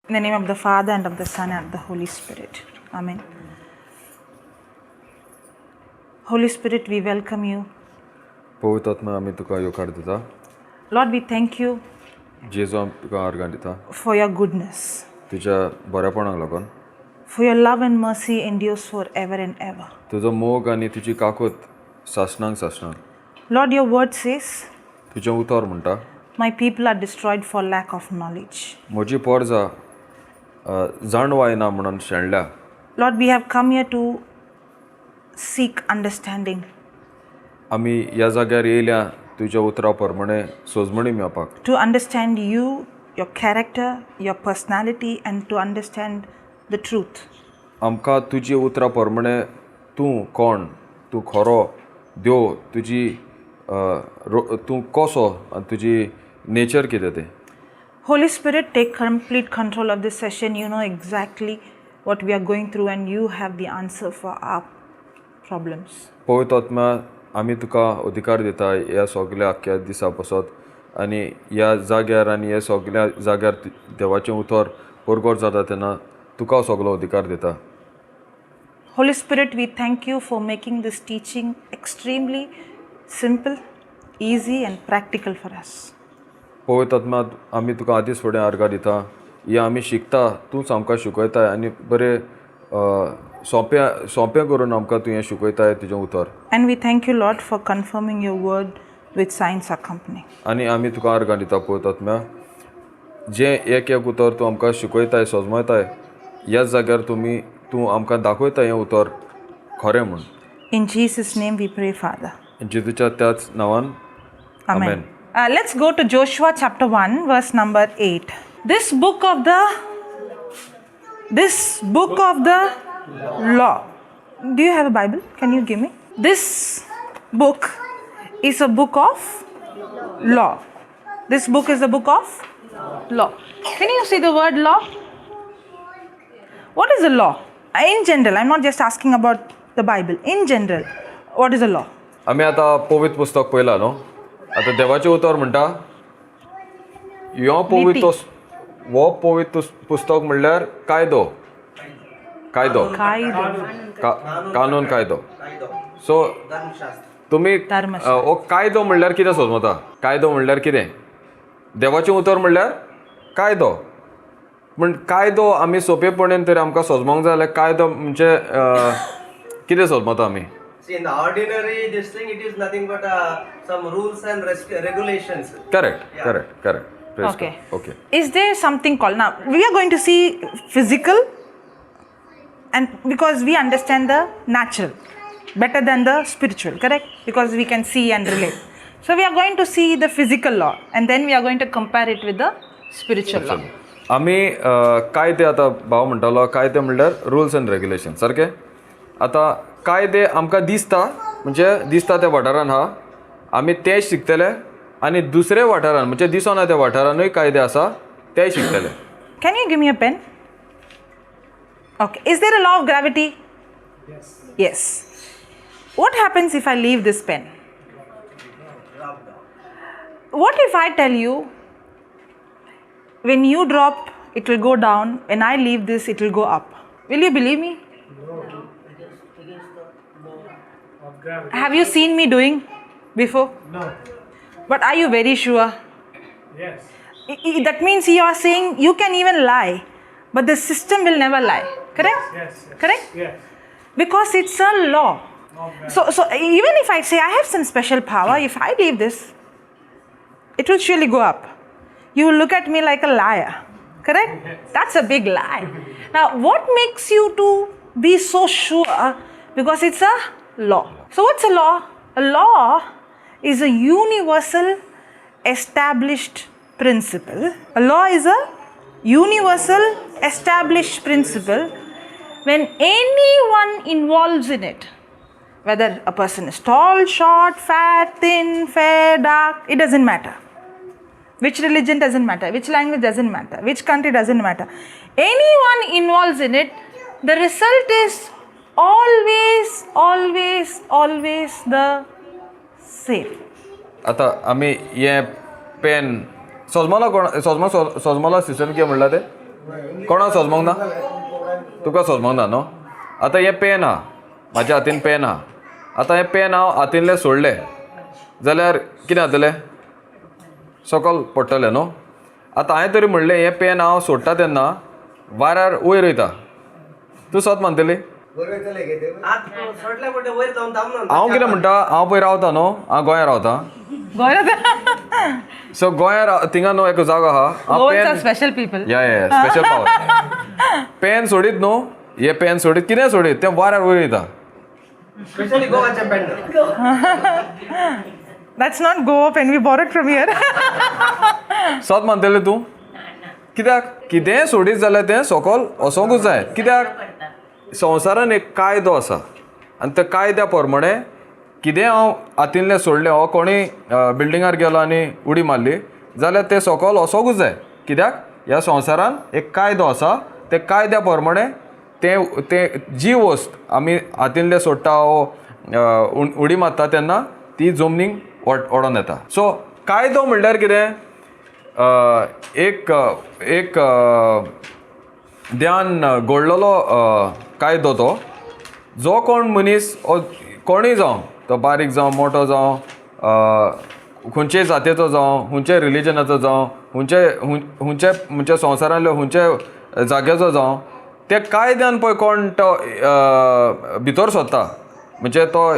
In the name of the Father, and of the Son, and of the Holy Spirit. Amen. Holy Spirit, we welcome you. पवित्र आत्मा, आमी तुका येवकार दिता. Lord, we thank you जेजू, आमी तुका आर्गां दिता for your goodness, तुज्या बरेपणाक लागून, for your love and mercy endures forever and ever. तुजो मोग आनी तुजी काकूत सासणाक सासणाक. Lord, your word says, तुजें उतर म्हणटा, "My people are destroyed for lack of knowledge." म्हजी पोरजा जाणवाय ना म्हणून शेणल्या. Lord, we have come here to seek understanding, आमी ह्या जाग्यार येयल्या तुज्या उतरा प्रमाणे सोजमणी मेळपाक, to understand you, your character, your personality, and to understand the truth. आमकां तुजी उतरां प्रमाणे तूं कोण, तूं खरो देव, तुजी तूं कसो आनी तुजी नेचर कितें तें. Holy Spirit, take complete control of this session. You know exactly what we are going through, and you have the answer for our problems. पवित्र आत्मा, आमी तुका अधिकार दिता ह्या सगल्या आख्ख्या दिसा पासत आनी ह्या जाग्यार आनी ह्या सगल्या जाग्यार देवाचें उतर परगट जाता तेन्ना तुका सगलो अधिकार दिता. Holy Spirit, we thank you for making this teaching extremely simple, easy, and practical for us. पवित्र आत्मा, आमी तुका आदींच फुडें आर्गां दिता. हें आमी शिकता, तूंच आमकां शिकयताय आनी बरें सोंपें सोंपें करून आमकां तूं हें शिकयताय तुजें उतर. And we thank you, Lord, for confirming your word with signs accompanying. आनी आमी तुका आर्गां दिता पवित्र आत्म्या, जें एक एक उतर तूं आमकां शिकयताय, सजमयताय, ह्याच जाग्यार तुमी तूं आमकां दाखयता हें उतर खरें म्हूण. In Jesus' name we pray, Father. जेजूच्या त्याच नांवान. Amen. Amen. Let's go to Joshua chapter 1, verse number 8. This book of the law. Do you have a Bible? Can you give me? This book is a book of law. This book is a book of law. Can you see the word "law"? What is a law? In general, I'm not just asking about the Bible. In general, what is a law? आमी आतां पवित्र पुस्तक पळयलां न्हू. आतां देवाचें उतर म्हणटा ह्यो पवित्र हो पवित्र पुस्तक म्हणल्यार कायदो, कायदो. कायदो. कानून, कायदो. सो तुमी धर्मशास्त्र. हो कायदो म्हणल्यार कितें समजता? कायदो म्हणल्यार कितें? देवाचें उतर म्हणल्यार कायदो. पूण कायदो आमी सोंपेपणेन तरी आमकां समजोंक जाय जाल्यार कायदो म्हणजे कितें समजता आमी? See, in the ordinary, this thing, it is nothing but some rules and regulations. Correct. Okay. Is there something called, now we are going to see physical, and because we understand the natural better than the spiritual, correct? Because we can see and relate. So we are going to see the physical law and then we are going to compare it with the spiritual law. आमी कायदे, आतां भाव म्हणटालो कायदे म्हणल्यार rules and regulation सारकें. आतां कायदे आमकां दिसता, म्हणजे दिसता त्या वाठारान आहा, आमी तें शिकतले आनी दुसऱ्या वाठारान, म्हणजे दिसना त्या वाठारानूय कायदे आसा, तेय शिकतले. Can you give me a pen? Okay. Is there a law of gravity? Yes. Yes. What happens if I leave this pen? What if I tell you, when you drop, it will go down, when I leave this, it will go up? Will you believe me? No. Against the law of gravity. Have you seen me doing before? No. But are you very sure? Yes. That means you are saying you can even lie, but the system will never lie. Correct? Yes. Correct? Yes. Because it's a law. So even if I say I have some special power, if I leave this, it will surely go up. You will look at me like a liar. Correct? That's a big lie. Now, what makes you to be so sure? Because it's a law. So, what's a law? A law is a universal established principle. A law is a universal established principle when anyone involves in it, whether a person is tall, short, fat, thin, fair, dark, it doesn't matter. Which religion doesn't matter, which language doesn't matter, which country doesn't matter. Anyone involves in it, the result is always, always, always the same. आतां आमी हें pen सजमला, कोण सजमा, सजमला system कितें म्हणलां तें? कोणा सोजमोंक ना? तुका सोजमोंक ना न्हू? आतां हें पेन आहा, म्हाज्या हातीन पेन आहा. आतां हें पेन हांव हातीनलें सोडलें जाल्यार कितें जातलें? सकल पडटलें न्हू? आतां हांवें तरी म्हणलें हें पेन हांव सोडटा तेन्ना वाऱ्यार वयर वयता, तूं सत मानतली? आत सोडल्या म्हणटे वयर जावन थांबना. हांव कितें म्हणटा, हांव पळय रावता न्हू, हांव गोंया रावता. सो गोंया थिंगा न्हू एक जागो आहा, हांव Goans are pen special people. Yeah, special power. Pen सोडीत न्हू, हे पेन सोडीत, कितें सोडीत तें वाऱ्यार वयर वयता. स्पेशली गोवाचे pen. That's not Goa pen, we borrowed from here. सत मानतलें तूं? कित्याक कितेंय सोडीत जाल्यार तें सकल वचोंकूच जाय. कित्याक संवसारान एक कायदो आसा आनी त्या कायद्या प्रमाणे कितेंय हांव हातीनलें सोडलें हो कोणूय बिल्डिंगार गेलो आनी उडी मारली जाल्यार तें सकल वचोंकूच जाय. कित्याक ह्या संवसारान एक कायदो आसा, त्या कायद्या प्रमाणे तें तें जी वस्त आमी हातीनलें सोडटा वो उडी मारता तेन्ना ती जमनीक ओडोन येता. सो कायदो म्हणल्यार कितें? एक एक ध्यान घडलेलो कायदो तो, जो कोण मनीस कोणूय जावं, तो बारीक जावं मोटो जावं, खंयचे जातीचो जावं, खंयचे रिलिजनाचो जावं, खंयचे खंयचे म्हणजे संवसारांतलो खंयचे जाग्याचो जावं, ते कायद्यान पळय कोण तो भितर सोदता, म्हणजे तो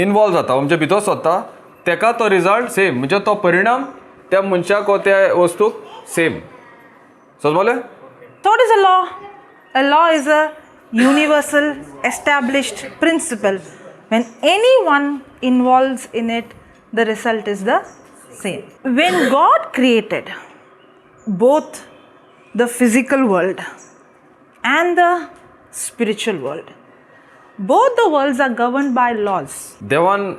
इनवॉल्व जाता, म्हणजे भितर सोदता, तेका तो रिजल्ट सेम, म्हणजे तो परिणाम त्या मनशाक वो त्या वस्तूक सेम. समजलें? So what is a law? A law is a universal established principle. When anyone involves in it, the result is the same. When God created both the physical world and the spiritual world, both the worlds are governed by laws. देवान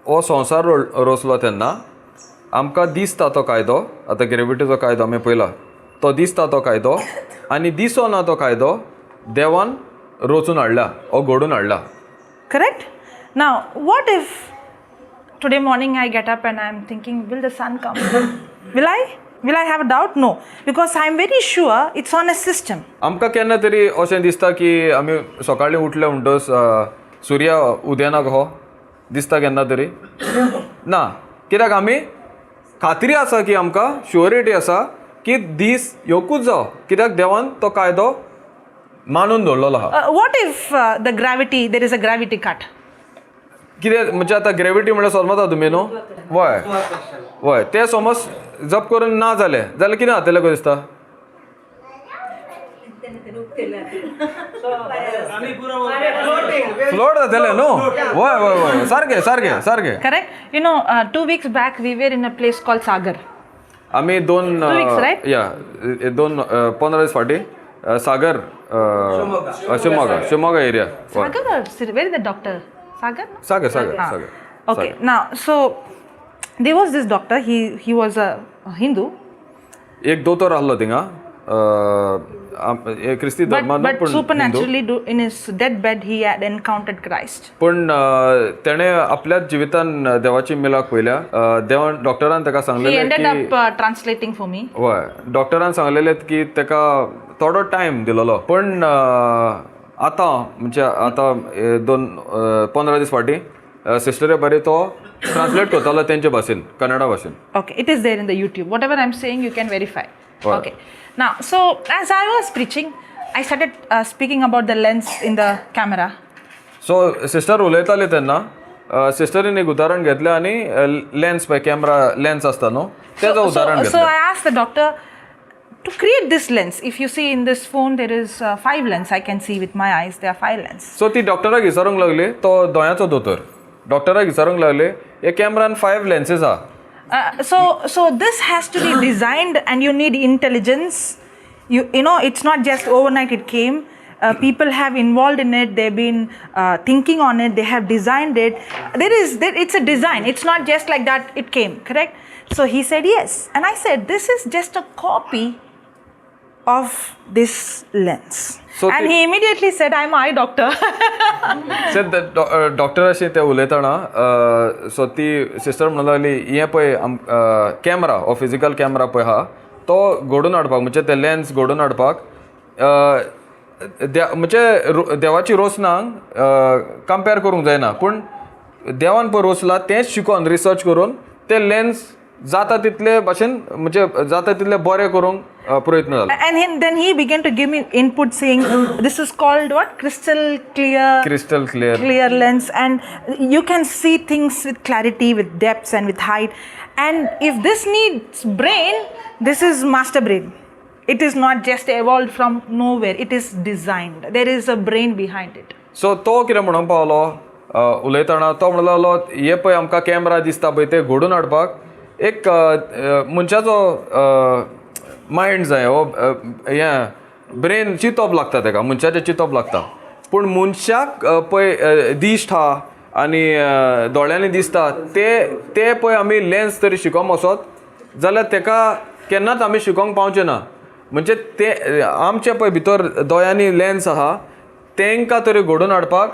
हो संवसार रचलो तेन्ना आमकां दिसता तो कायदो, आतां ग्रेविटीचो कायदो आमी पळयला, तो दिसता तो कायदो आनी दिसना तो कायदो देवान रचून हाडला वो घडून हाडला. Correct? Now, what if today morning I get up and I'm thinking, will the sun come? Will I? Will I have a doubt? No. Because I'm very sure it's on a system. आमकां केन्ना तरी अशें दिसता की आमी सकाळीं उठले म्हणटच सुर्या उदेना कहो दिसता केन्ना तरी ना? कित्याक आमी खात्री आसा की आमकां शुअरिटी आसा की दीस येवकूच जावो, कित्याक देवान तो कायदो मानून दवरलेलो आहा. What if the gravity, there is a gravity cut? कितें म्हणजे आतां ग्रेविटी म्हणल्यार समजता तुमी न्हू? वय वय, तें समज जप करून ना जालें जाल्यार कितें जातलें कशें दिसता? फ्लोट जातलें न्हू? वय वय वय, सारकें सारकें सारकें. Correct? 2 weeks back we were in a place called Sagar. आमी दोन 2 weeks, right? या, दोन 15 दीस फाटीं Sagar, Shivamogga, Shivamogga area. Sagar or where is the doctor? Sagar? No? Sagar, Sagar. Ah. Sagar. Okay. Now, so there was this doctor. He was a Hindu, एक दोतोर आहलो थिंगा, क्रिस्ती but धर्मान but पूण Hindu. Supernaturally, in his deathbed, he had encountered Christ. पूण तेणें आपल्याच जिवितान देवाची मिलाक पळयल्या. देवान डॉक्टरान ताका He सांगलेलें ended की up translating for me. वय, डॉक्टरान सांगलेलें की ताका थोडो टायम दिलेलो, पूण आतां म्हणजे आतां दोन 15 दीस फाटीं सिस्टरे बरें तो ट्रान्सलेट करतालो तेंचे भाशेन, कन्नडा भाशेन. Okay, it is there in the YouTube. Whatever I'm saying, you can verify. Right. Okay. Now, so as I was preaching, I started speaking about the lens in the camera. So sister उलयताली तेन्ना सिस्टरीन एक उदाहरण घेतलें आनी lens पळय, camera lens आसता न्हू, तेजो उदाहरण So घेतलें. I asked the doctor to create this lens. If you see in this phone, there is five lens. I can see with my eyes. There are five lens. So ती डॉक्टराक विचारूंक लागली, तो दोळ्याचो दोतोर, डॉक्टराक विचारूंक लागली हे कॅमरान फायव लेन्सीस आहा. So this has to be designed, and you need intelligence. It's not just overnight it came. People have involved in it. They've been thinking on it. They have designed it. It's a design. It's not just like that it came. Correct? So he said yes, and I said this is just a copy of this lens. So and he immediately said, "I'm eye doctor." से डॉक्टराशी ते उलयतना, so ती sister म्हणूंक लागली हें पळय camera हो physical camera पळय आहा. तो घडोवन हाडपाक, म्हणजे ते लेन्स घडोवन हाडपाक म्हणजे देवाची रोसणाक कंपेर करूंक जायना, पूण देवान पळय रोसला तेंच शिकोन रिसर्च करून ते लेन्स जाता तितले भाशेन, म्हणजे जाता तितले बरें करूंक प्रयत्न जाला. And then he began to give me input saying, this is called what? Crystal clear. Crystal clear. Clear lens, and you can see things with clarity, with depths and with height. And if this needs brain, this is master brain. It is not just evolved from nowhere. It is designed. There is a brain behind it. So तो कितें म्हणूंक पावलो उलयतना, तो म्हणलो लागलो, हे पळय आमकां कॅमरा दिसता पळय, ते घडोवन हाडपाक एक मनशाचो मायंड जाय, हो हें ब्रेन चिंतप लागता तेका, मनशाचें चिंतप लागता. पूण मनशाक पळय दिश्ट आहा आनी दोळ्यांनी दिसता ते ते पळय आमी लेन्स तरी शिकोंक वचत जाल्यार तेका केन्नाच आमी शिकोंक पावचे ना. म्हणजे ते आमचे पळय भितर दोळ्यांनी लेन्स आहा, तेंकां तरी घडोवन हाडपाक,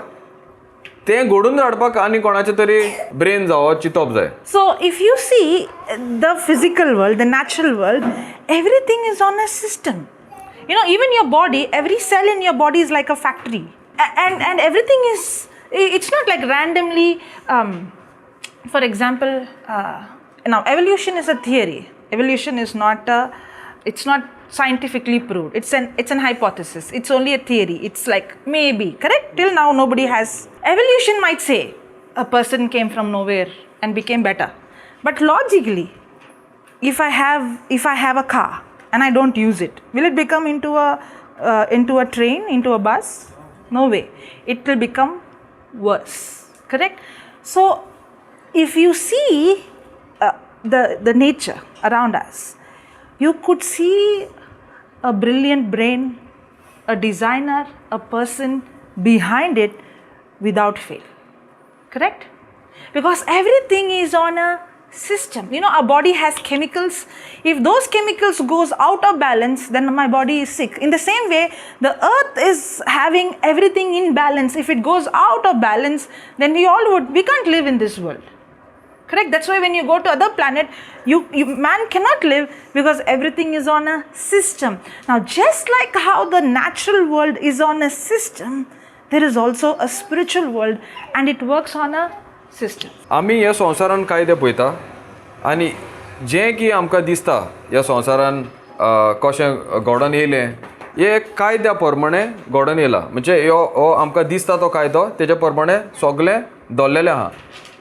तें घडोवन हाडपाक आनी कोणाचें तरी ब्रेन जावो, चिंतप जाय. So if you see the physical world, the natural world, everything is on a system. Even your body, every cell in your body is like a factory. And everything is, it's not like randomly, for example, now evolution is a theory. Evolution is not, a, it's not scientifically proved. It's an hypothesis. It's only a theory. It's like maybe, correct? Till now nobody has. Evolution might say a person came from nowhere and became better. But logically, if I have a car and I don't use it, will it become into a train, into a bus? No way. It will become worse. Correct? So if you see the nature around us, you could see a brilliant brain, a designer, a person behind it without fail. Correct? Because everything is on a system. Our body has chemicals. If those chemicals goes out of balance, then my body is sick. In the same way, the earth is having everything in balance. If it goes out of balance, then we can't live in this world. Correct? That's why when you go to other planet, you man cannot live because everything is on a system. Now, just like how the natural world is on a system, there is also a spiritual world and it works on a system. आमी ह्या संवसारान कायदे पळयता आनी जें की आमकां दिसता ह्या संवसारान कशें घडोवन येयलें, हे कायद्या प्रमाणे घडोवन येयला. म्हणजे ह्यो हो आमकां दिसता तो कायदो, तेज्या प्रमाणे सगळें दवरलेलें आहा.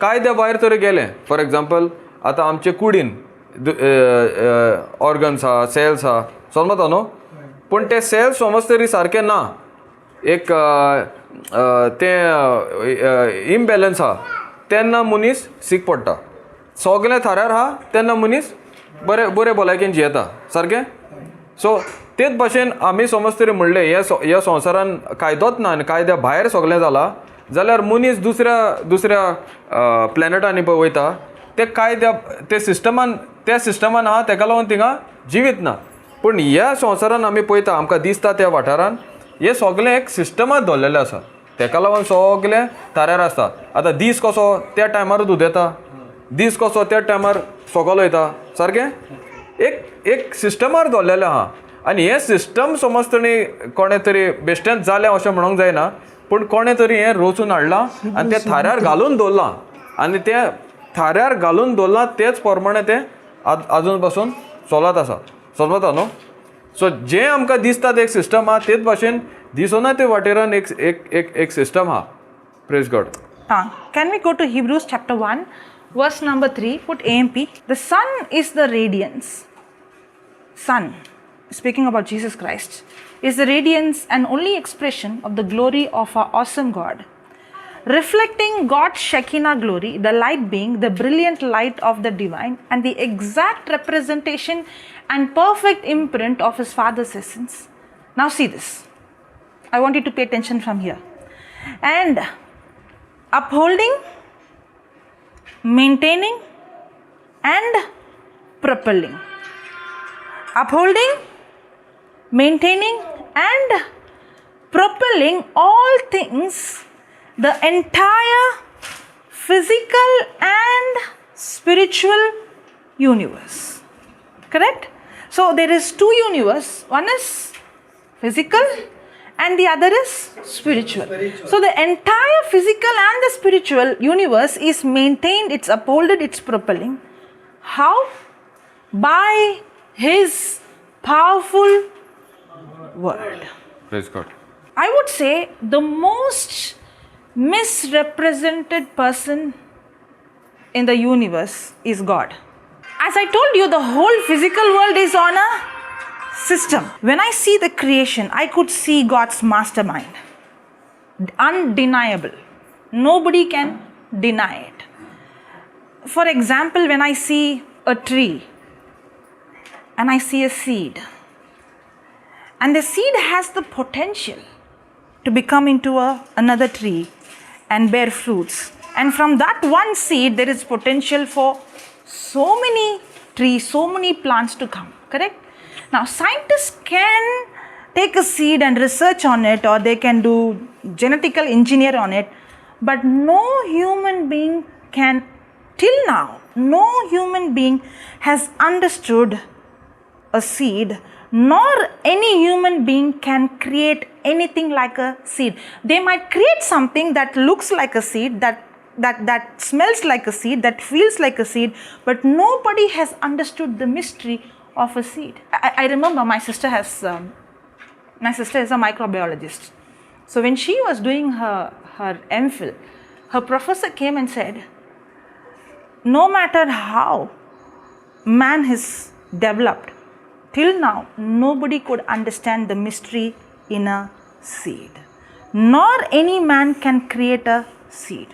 कायद्या भायर तरी गेलें, फॉर एग्जाम्पल, आतां आमचे कुडीन ऑर्गन्स आहा, सेल्स आहा, समजता न्हू? पूण ते सेल्स समज तरी सारके ना, एक तें इमबॅलन्स आहा, तेन्ना मनीस सीक पडटा. सगळें थाऱ्यार आहा तेन्ना मनीस बरे बरे भलायकेन जियेता, सारकें? सो तेच भाशेन आमी समज तरी म्हणलें हे ह्या संवसारान कायदोच ना आनी कायद्या भायर सगळें जालां जाल्यार मनीस दुसऱ्या दुसऱ्या प्लॅनेटांनी पळय वयता, ते कायद्या ते सिस्टमान, त्या सिस्टमान आहा, तेका लागून थिंगा जिवीत ना. पूण ह्या संवसारान आमी पळयता, आमकां दिसता त्या वाठारान हे सगळें एक सिस्टमात दवरलेलें आसा, तेका लागून सगळें थाऱ्यार आसता. आतां दीस कसो त्या टायमारूच उदेता, दीस कसो त्या टायमार सोकोल वयता, सारकें एक एक सिस्टमार दवरलेलें आहा. आनी हें सिस्टम समज ताणी कोणें तरी बेश्टेंच जालें अशें म्हणूंक जायना, पूण कोणें तरी हें रचून हाडलां आनी तें थाऱ्यार घालून दवरलां आनी तें थाऱ्यार घालून दवरलां तेच प्रमाणे तें आजून पासून चलत आसा, समजता न्हू? सो जें आमकां दिसता तें एक सिस्टम आहा, तेच भाशेन दिसना ते वाटेरान एक एक एक एक सिस्टम आहा. Praise God. Ah, can we go to Hebrews chapter 1, verse number 3? Put AMP. The Son is the radiance. Son, speaking about Jesus Christ, is the radiance and only expression of the glory of our awesome God. Reflecting God's Shekinah glory, the light being the brilliant light of the divine and the exact representation and perfect imprint of his Father's essence. Now, see this. I want you to pay attention from here. And upholding, maintaining, and propelling. Upholding, maintaining, and propelling all things, the entire physical and spiritual universe. Correct? So there is two universe. One is physical and the other is spiritual. So the entire physical and the spiritual universe is maintained, it's upholded, it's propelling. How? By his powerful word. Praise God. I would say the most misrepresented person in the universe is God. As I told you, the whole physical world is on a system. When I see the creation, I could see God's mastermind. Undeniable. Nobody can deny it. For example, when I see a tree and I see a seed, and the seed has the potential to become into another tree and bear fruits. And from that one seed, there is potential for so many trees, so many plants to come, correct? Now, scientists can take a seed and research on it, or they can do genetical engineer on it, but no human being can, till now, no human being has understood a seed, nor any human being can create anything like a seed. They might create something that looks like a seed, that smells like a seed, that feels like a seed, but nobody has understood the mystery of a seed. I remember my sister is a microbiologist. So when she was doing her MPhil, her professor came and said, no matter how man has developed, till now nobody could understand the mystery in a seed, nor any man can create a seed.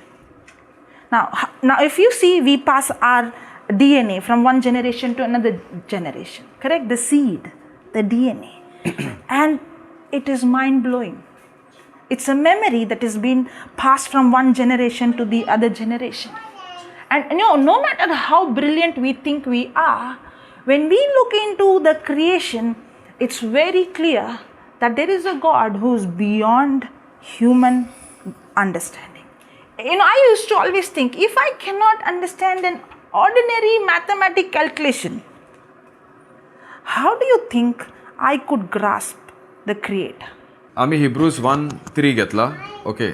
Now if you see, we pass our DNA from one generation to another generation, correct? The seed, the DNA. And it is mind-blowing. It's a memory that has been passed from one generation to the other generation. And no matter how brilliant we think we are, when we look into the creation, it's very clear that there is a God who is beyond human understanding. I used to always think, if I cannot understand an ordinary mathematical calculation, how do you think I could grasp the Creator? आमी Hebrews 1:3 घेतला. Okay,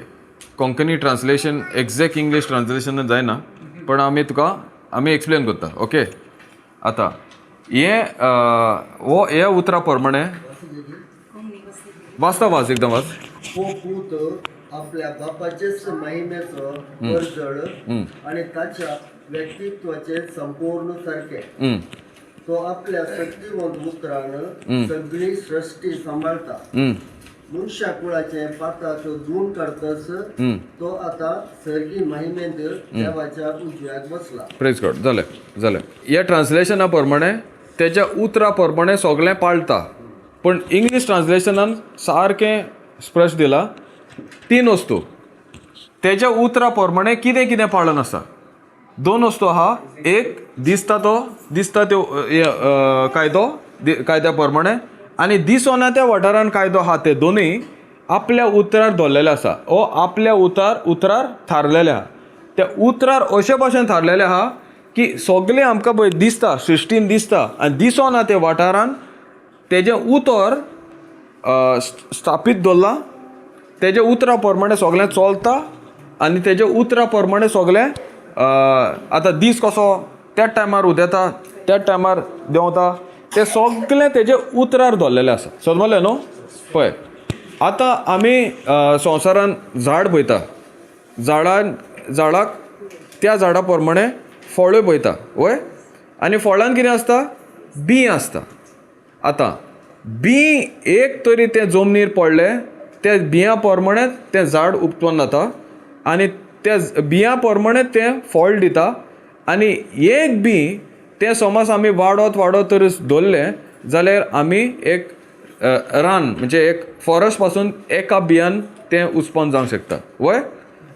Konkani translation exact English translation जायना, पण आमी तुका आमी explain करता. Okay, आतां हें हो हे उतरा प्रमाणे वाचता, वाच एकदम वाच. हो पूत आपल्या बापाचेच महिमेचो परजळ आणि ताच्या व्यक्तित्वाचे संपूर्ण सारखे. तो आपल्या शक्तिवंत उतरान सगळी सृष्टी सांबाळता. मनशा कुळाचे पाताक धुवन काडतच तो आता सर्गी महिमेंत देवाच्या उजव्याक बसला. प्रेज गॉड. जालें जालें. ह्या ट्रान्सलेशना प्रमाणे तेच्या उतरा प्रमाणे सगळें पाळटा, पूण इंग्लीश ट्रान्सलेशनान सारकें स्पश्ट दिला तीन वस्तू. तेच्या उतरा प्रमाणे कितें कितें पाळन आसा. दोन वस्तू आहा, एक दिसता तो दिसता त्यो कायदो कायद्या प्रमाणे, आनी दिसोना त्या वाठारान कायदो आहा. ते दोनूय आपल्या उतरार दवरलेले आसा ओ आपल्या उतरार थारलेले आहा. त्या उतरार अशे भाशेन थारलेले आहा की सगळें आमकां पळय दिसता, सृश्टीन दिसता आनी दिसोना त्या वाठारान तेजें उतर स्थापीत दवरलां. तेजे उतरा प्रमाणे सगळें चलता आनी तेजे उतरा प्रमाणे सगळें आतां दीस कसो त्याच टायमार उदेता, त्याच टायमार देंवता, तें सगळें तेजे उतरार दवरलेलें आसा. समजलें न्हू? पळय आतां आमी संवसारान झाड पळयता, झाडाक त्या झाडा प्रमाणे फळ्यो पळयता, वय? आनी फळान कितें आसता? बीं आसता. आतां बीं एक तरी तें जमनीर पडलें, त्या बियां प्रमाणे तें झाड उत्पन्न जाता आनी त्या बियां प्रमाणे तें फळ दिता. आनी एक बीं तें समज आमी वाडत वाडत तर दवरलें जाल्यार आमी एक रान म्हणजे एक फॉरस्ट पासून एका बियान तें उत्पन्न जावंक शकता, वय?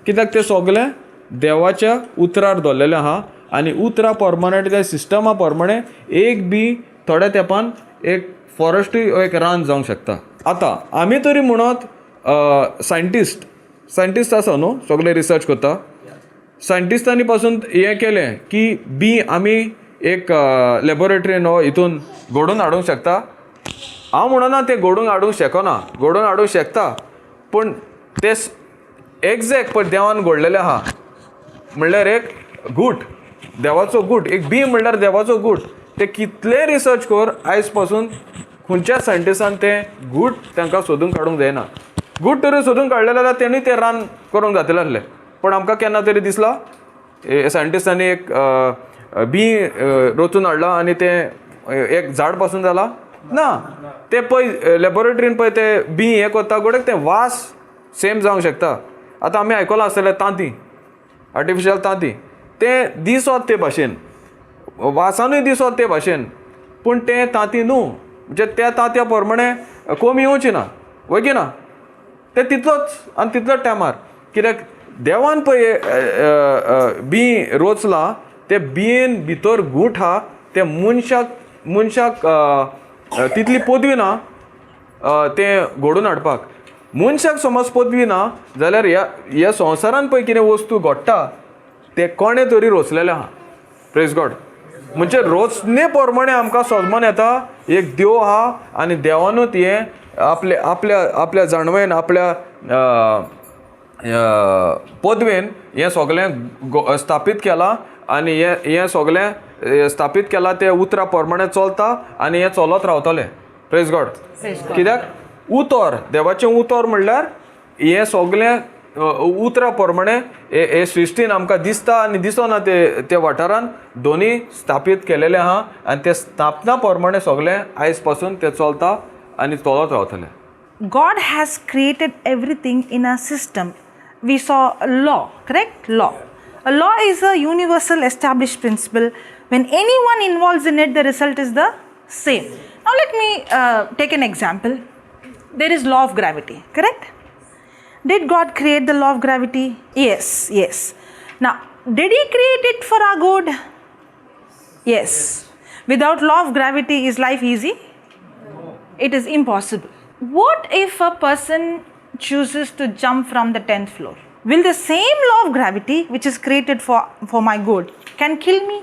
कित्याक तें सगळें देवाच्या उतरार दवरलेलें आहा आनी उतरा प्रमाणे त्या सिस्टमा प्रमाणे एक बी थोड्या तेंपान एक फॉरस्टूय एक रान जावंक शकता. आतां आमी तरी म्हणत सायंटिस्ट आसा न्हू, सगळे रिसर्च करता. सायंटिस्टांनी पासून हें केलें की बी आमी एक लॅबोरेटरीन हो हितून घडोवन हाडूंक शकता? हांव म्हणना तें घडोवन हाडूंक शकना, घडोवन हाडूंक शकता, पूण तें एग्जॅक्ट पळय देवान घडलेलें आहा म्हणल्यार एक गूट, देवाचो गूट, एक बी म्हणल्यार देवाचो गूट. ते कितलें रिसर्च कर, आयज पासून खंयच्या सायंटिस्टान तें गूट तांकां सोदून काडूंक जायना. गूट तरी सोदून काडलेलें जाल्यार तेणी तें रान करूंक जातलें आसलें, पूण आमकां केन्ना तरी दिसलां सायंटिस्टांनी एक बी रोचून हाडलां आनी तें एक झाड पासून जालां ना. तें पळय लॅबोरेटरीन पळय तें बी हें करता घोडेक तें वास सेम जावंक शकता. आतां आमी आयकलां आसतलें तांती, आर्टिफिशियल तांती, तें दिसत ते भाशेन, वासानूय दिसत ते भाशेन, पूण तें तांती न्हू. म्हणजे त्या तांतया प्रमाणे कोंब येवची ना, वय की ना? तें तितलोच आनी तितलोच टायमार. कित्याक देवान पळय बी रोचलां, ते बियेन भितर गूट आहा, ते मनशाक मनशाक तितली पदवी ना तें घडोवन हाडपाक. मनशाक समज पदवी ना जाल्यार ह्या ह्या संवसारान पळय कितें वस्तू घडटा ते कोणें तरी रोचलेलें आहा. Praise God. म्हणजे रोचणे प्रमाणे आमकां सजमन येता एक देव आहा आनी देवानूच हें आपले आपल्या आपल्या जाणवेन आपल्या पदवेन हें सगळें स्थापीत केलां आनी हें हें सगळें स्थापीत केलां तें उतरा प्रमाणे चलता आनी हें चलत रावतलें. Praise God. कित्याक उतर, देवाचें उतर म्हणल्यार हें सगळें उतरा प्रमाणे हे सृश्टीन आमकां दिसता आनी दिसना ते त्या वाठारान दोनी स्थापीत केलेलें आहा आनी ते स्थापना प्रमाणे सगळें आयज पासून तें चलता आनी चलत रावतलें. God has created everything in a system. We saw a law, correct? Law. A law is a universal established principle. When anyone involves in it, the result is the same. Now let me take an example. There is law of gravity, correct? Did God create the law of gravity? Yes, yes. Now, did he create it for our good? Yes. Without law of gravity, is life easy? It is impossible. What if a person chooses to jump from the 10th floor? Will the same law of gravity, which is created for my good, can kill me?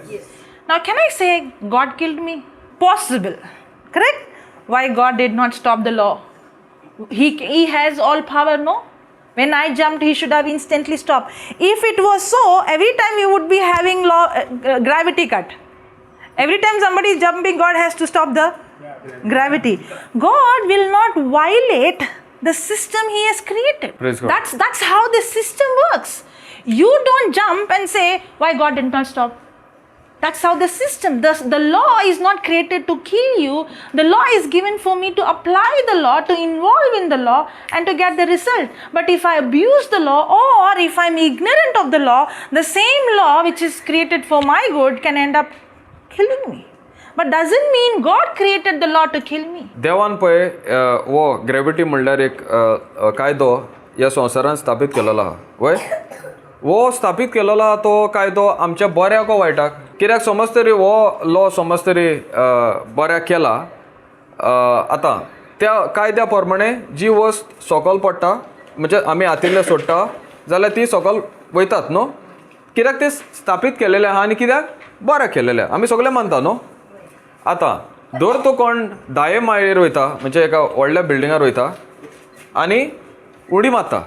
Yes. Now, can I say God killed me? Possible. Correct? Why God did not stop the law? He has all power, no? When I jumped, he should have instantly stopped. If it was so, every time we would be having law, gravity cut. Every time somebody is jumping, God has to stop the gravity. God will not violate the system he has created. Praise God. That's how the system works. You don't jump and say, why God did not stop? That's how the system, the law is not created to kill you. The law is given for me to apply the law, to involve in the law and to get the result. But if I abuse the law or if I'm ignorant of the law, the same law which is created for my good can end up killing me. But doesn't mean God created the law to kill me. देवान पळय हो gravity म्हणल्यार एक कायदो ह्या संवसारान स्थापीत केलेलो आहा, वय? हो स्थापीत केलेलो आहा तो कायदो आमच्या बऱ्याक वो वायटाक? कित्याक समज तरी हो लॉ समज तरी बऱ्याक केला, आतां त्या कायद्या प्रमाणे जी वस्त सकयल पडटा, म्हणजे आमी हातींतल्यान सोडटा जाल्यार ती सकयल वयतात न्हू? कित्याक ते स्थापीत केलेलें आहा आनी कित्याक बऱ्याक केलेलें आमी सगळे मानता न्हू? आतां दर तूं कोण धाये माळयेर वयता, म्हणजे एका व्हडल्या बिल्डिंगार वयता आनी उडी मारता,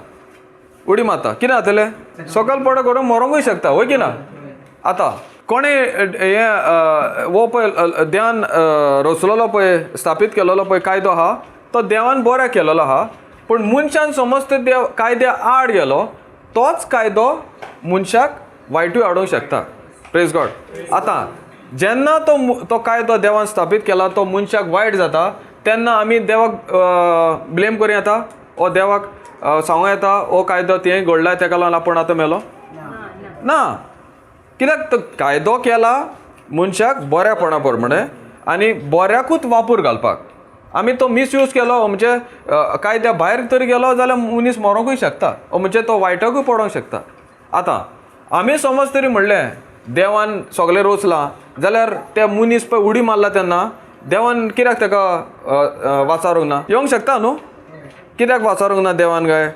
उडी मारता, कितें जातलें? सकयल पडो करून मरोंकूय शकता, वय की ना? आतां कोणें हें हो पळय देवान रचलेलो पळय स्थापीत केलेलो पळय कायदो आहा तो देवान बऱ्याक केलेलो आहा, पूण मनशान समज ते देव कायद्या आड गेलो, तोच कायदो मनशाक वायटूय हाडूंक शकता. Praise God. आतां जेन्ना तो तो कायदो देवान स्थापीत केला तो मनशाक वायट जाता तेन्ना आमी देवाक ब्लेम करूं येता, ओ देवाक सांगूं येता हो कायदो तुवें घडला तेका लागून आपूण आतां मेलो ना? कित्याक तो कायदो केला मनशाक बऱ्यापणा प्रमाणे आनी बऱ्याकूच वापर घालपाक. आमी तो मिसयूज केलो म्हणजे कायद्या भायर तरी गेलो जाल्यार मनीस मरोंकूय शकता, म्हणजे तो वायटाकूय पडोंक शकता. आतां आमी समज तरी म्हणलें देवान सगळें रोचलां जाल्यार ते मनीस पळय उडी मारला तेन्ना देवान कित्याक ताका वाचारूंक ना? येवंक शकता न्हू? कित्याक वाचारूंक ना देवान? काय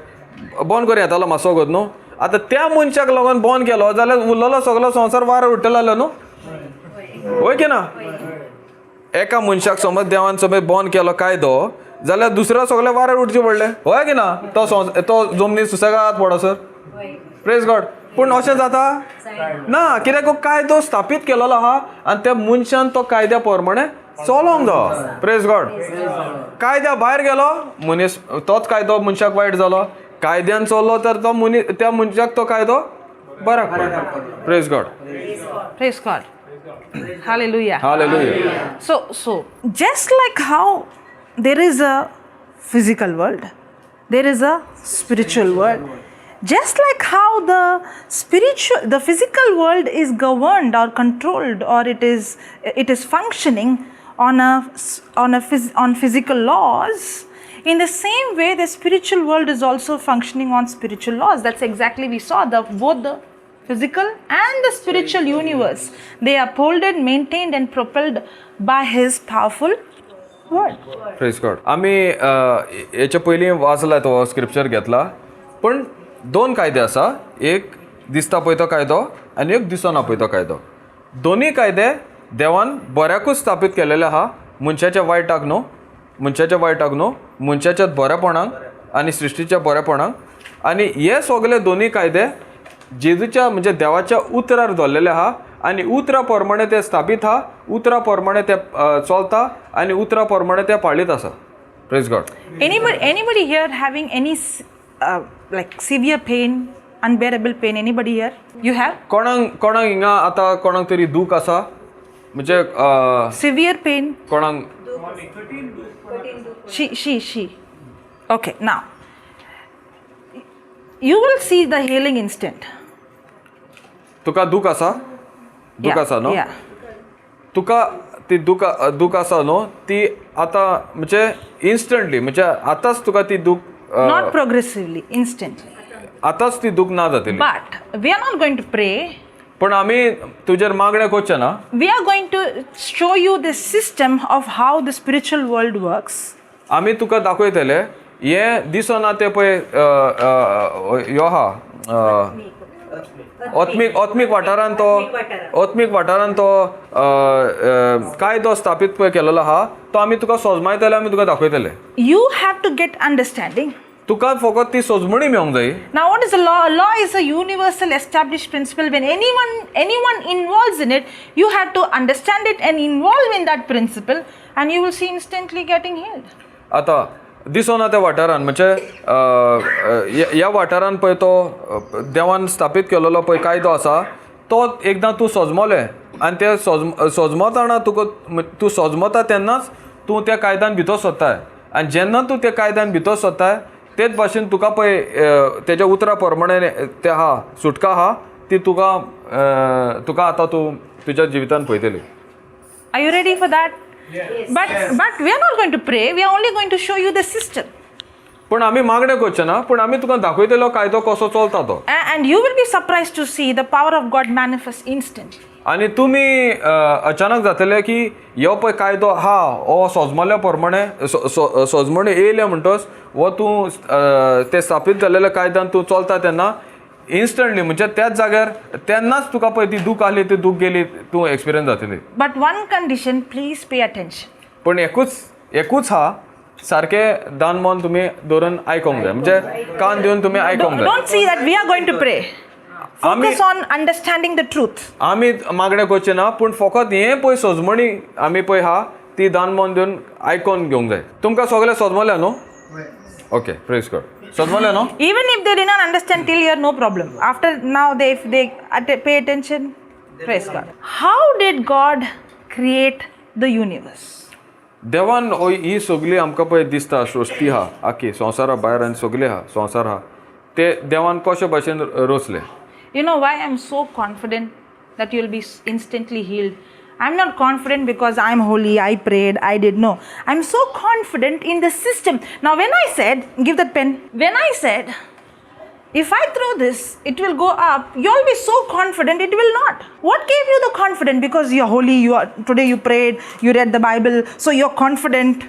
बंद करूं येतालो मातसो वगत न्हू? आतां त्या मनशाक लागून बंद केलो जाल्यार उरलेलो सगलो संवसार वारो उडटलो जालो न्हू? वय की ना? एका मनशाक समज देवान समज बंद केलो कायदो जाल्यार दुसऱ्या सगळे वाऱ्यार उठचे पडले, हय की ना? तो तो जमनीर सुसेगाद पडसर, प्रेज गॉड. पूण अशें जाता ना, कित्याक कायदो स्थापीत केलेलो आहा आनी त्या मनशान तो कायद्या प्रमाणे चलोंक जावो. Praise God. कायद्या भायर गेलो मनीस, तोच कायदो मनशाक वायट जालो. कायद्यान चल्लो तर तो मनीस, त्या मनशाक तो कायदो बऱ्याक पडलो. Praise God. Praise God. Hallelujah. Hallelujah. So just like how there is a physical world, there is a spiritual world. Just like how the physical world is governed or controlled, or it is functioning on physical laws. In the same way, the spiritual world is also functioning on spiritual laws. That's exactly we saw the both the physical and the spiritual universe. They are upholded, maintained, and propelled by His powerful word. Praise God. आमी हेच्या पयलीं वाचला तो scripture घेतला, पूण दोन कायदे आसा, एक दिसता पळय तो कायदो आनी एक दिसना पळय तो कायदो. दोनूय कायदे देवान बऱ्याकूच स्थापीत केलेले आहा, मनशाच्या वायटाक न्हू, मनशाच्या वायटाक न्हू, मनशाच्या बरेपणाक आनी सृश्टीच्या बरेपणाक. आनी हे सगळे दोनूय कायदे जेजूच्या म्हणजे देवाच्या उतरार दवरलेले आहा आनी उतरा प्रमाणे ते स्थापीत आहा, उतरा प्रमाणे ते चलता आनी उतरा प्रमाणे ते पाळीत आसा. Praise God. Anybody here having any like severe pain, unbearable pain? Anybody here? You have? कोणाक कोणाक हिंगा आतां कोणाक तरी दूख आसा, म्हणजे Severe pain? कोणाक? She. Okay, now you will see the healing instant. तुका दूख आसा? दूख आसा न्हू? Yeah. तुका ती दूख दूख आसा न्हू, ती आतां म्हणजे इन्स्टंटली, म्हणजे आतांच तुका ती दूख, Not progressively, instantly. आतांच ती दूख ना जातली. But we are not going to pray. पण आमी तुजेर मागणें करचें ना. We are going to show you the system of how the spiritual world works. आमी तुका दाखयतले हें दिसना तें पळय ह्यो आहा आत्मीक, आत्मीक वाठारान तो, आत्मीक वाठारान तो कायदो स्थापीत पळय केलेलो आहा, तो आमी तुका सोजमायतले, आमी तुका दाखयतले. You have to get understanding. तुका फकत ती सोजमणी मेळोंक जाय. Now, what is a law? A law is a universal established principle. When anyone involves in it, you have to understand it and involve in that principle, and you will see instantly getting healed. आतां दिसना त्या वाठारान, म्हणजे ह्या वाठारान पळय तो देवान स्थापीत केलेलो पळय कायदो आसा, तो एकदां तूं सोजमलें आनी ते सोजमतना तुका तूं सोजमता तेन्नाच तूं त्या कायद्यान भितर सोदताय, आनी जेन्ना तूं त्या कायद्यान भितर सोदताय तेच भाशेन तुका पळय तेज्या उतरा प्रमाणे ते आहा सुटका आहा, ती तुका तुका आतां तूं तुज्या जिवितान पळयतली. Are you ready for that? Yes. But we are not going to pray. We are only going to show you the system. पण आमी मागणें करचें ना, पूण आमी तुका दाखयतलो कायदो कसो चलता तो. And you will be surprised to see the power of God manifest instantly. आनी तुमी अचानक जातले की ह्यो पळय कायदो आहा हो सोजमल्या प्रमाणे सोजमणी येयले म्हणटच हो तूं ते स्थापीत जाल्लेल्या कायद्यान तूं चलता तेन्ना इन्स्टंटली, म्हणजे त्याच जाग्यार तेन्नाच तुका पळय ती दूख आहली, ती दूख गेली, तूं एक्सपिरियन्स जातली. But one condition, please pay attention. पण एकूच हा सारकें दान मन तुमी दवरून आयकोंक जाय, म्हणजे कान दिवन तुमी आयकोंक जाय. Don't see that we are going to pray. Focus on understanding the truth. आमी मागणें करचें ना, पूण फकत हें पळय सोजमणी आमी पळय आहा ती दान मन दिवन आयकोन घेवंक जाय. तुमकां सगळें सोजमलें न्हू? Okay, praise God. सोजमलें न्हू? Even if they did not understand till here, no problem. After now, if they pay attention, praise God. How did God create the universe? देवान ही सगळी आमकां पळय दिसता सृश्टी आहा, आखी संवसारा भायर आनी सगळी आहा संवसार आहा, ते देवान कशे भाशेन रचले. You know why I'm so confident that you'll be instantly healed? I'm not confident because I'm holy, I prayed, I did. No. I'm so confident in the system. Now when I said, give that pen. When I said, if I throw this, it will go up, you'll be so confident it will not. What gave you the confidence? Because you're holy, you are, today you prayed, you read the Bible, so you're confident.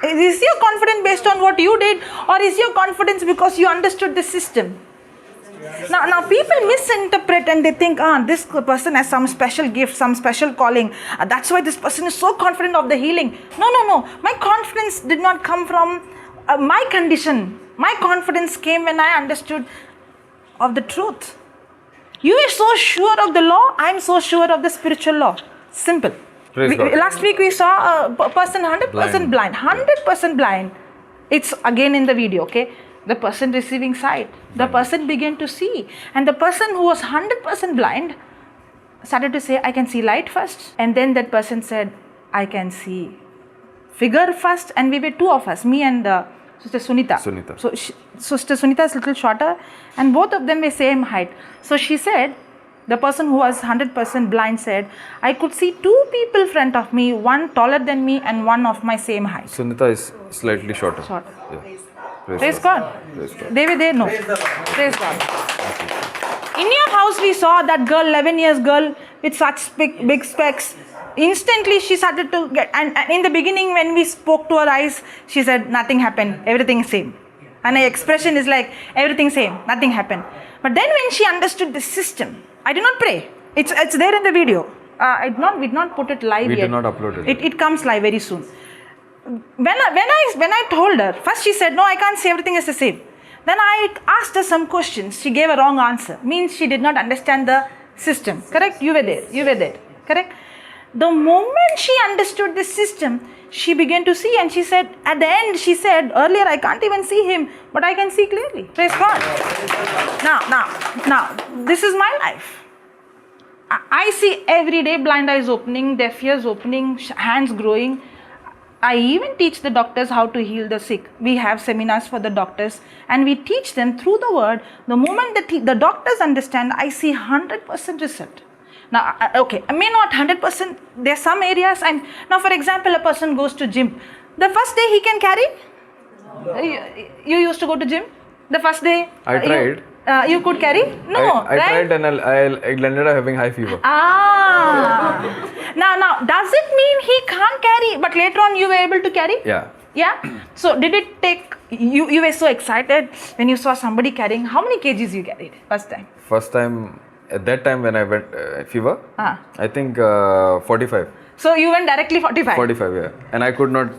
Is your confidence based on what you did, or is your confidence because you understood the system? Now people misinterpret and they think, this person has some special gift, some special calling. That's why this person is so confident of the healing. No, no, no. My confidence did not come from my condition. My confidence came when I understood of the truth. You are so sure of the law, I am so sure of the spiritual law. Simple. Praise God. Last week we saw a person 100% blind. 100% blind. It's again in the video, okay? The person receiving sight. The person began to see. And the person who was 100% blind started to say, I can see light first. And then that person said, I can see figure first. And we were two of us, me and Sister Sunita. Sunita. So Sister Sunita is a little shorter, and both of them were same height. So she said, the person who was 100% blind said, I could see two people in front of me, one taller than me and one of my same height. Sunita is slightly shorter. Shorter. Yeah. Praise Praise God. God. Praise God. They were there, no. Praise God. In your house, we saw that girl, 11 years girl with such big, big specs. Instantly, she started to get, and in the beginning, when we spoke to her eyes, she said, nothing happened, everything same. And her expression is like, everything same, nothing happened. But then when she understood the system, I did not pray. It's there in the video. We did not put it live We did yet. not upload it. It comes live very soon. When I told her, first she said, no, I can't see, everything is the same. Then I asked her some questions. She gave a wrong answer. Means she did not understand the system. Correct? You were there. You were there. Correct? The moment she understood the system, she began to see, and she said, at the end, she said, earlier I can't even see him, but I can see clearly. Praise God. Now, this is my life. I see every day blind eyes opening, deaf ears opening, hands growing. I even teach the doctors how to heal the sick. We have seminars for the doctors and we teach them through the word. The moment the doctors understand, I see 100% result. Now, okay, I may not 100%. There are some areas I'm... Now, for example, a person goes to gym. The first day he can carry? No. You used to go to gym? The first day? I tried. You could carry? No, I right? tried and I ended up having high fever. Now, does it mean he can't carry, but later on you were able to carry? Yeah. Yeah? So, did it take, you were so excited when you saw somebody carrying, how many kgs you carried first time? First time, at that time when I went fever, I think 45. So, you went directly 45? 45, yeah. And I could not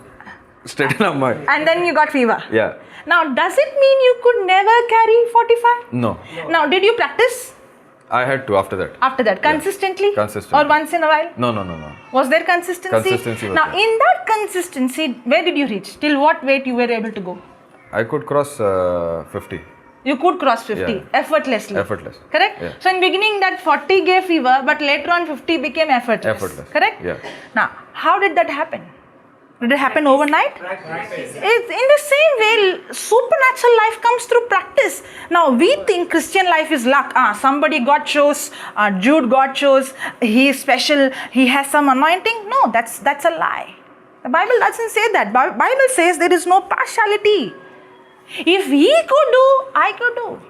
straighten up my... And then you got fever? Yeah. Now, does it mean you could never carry 45? No. Now, did you practice? I had to after that. After that, consistently? Yeah. Consistently. Or once in a while? No, no, no, no. Was there consistency? Consistency was Now, there. In that consistency, where did you reach? Till what weight you were able to go? I could cross 50. You could cross 50, Yeah. Effortlessly. Effortless. Correct? Yeah. So, in beginning that 40 gave fever, but later on 50 became effortless. Effortless. Correct? Yeah. Now, how did that happen? Did it happen overnight? Practice. It's in the same way, supernatural life comes through practice. Now, we think Christian life is luck. Somebody God chose, Jude God chose, he is special, he has some anointing. No, that's a lie. The Bible doesn't say that. Bible says there is no partiality. If he could do, I could do.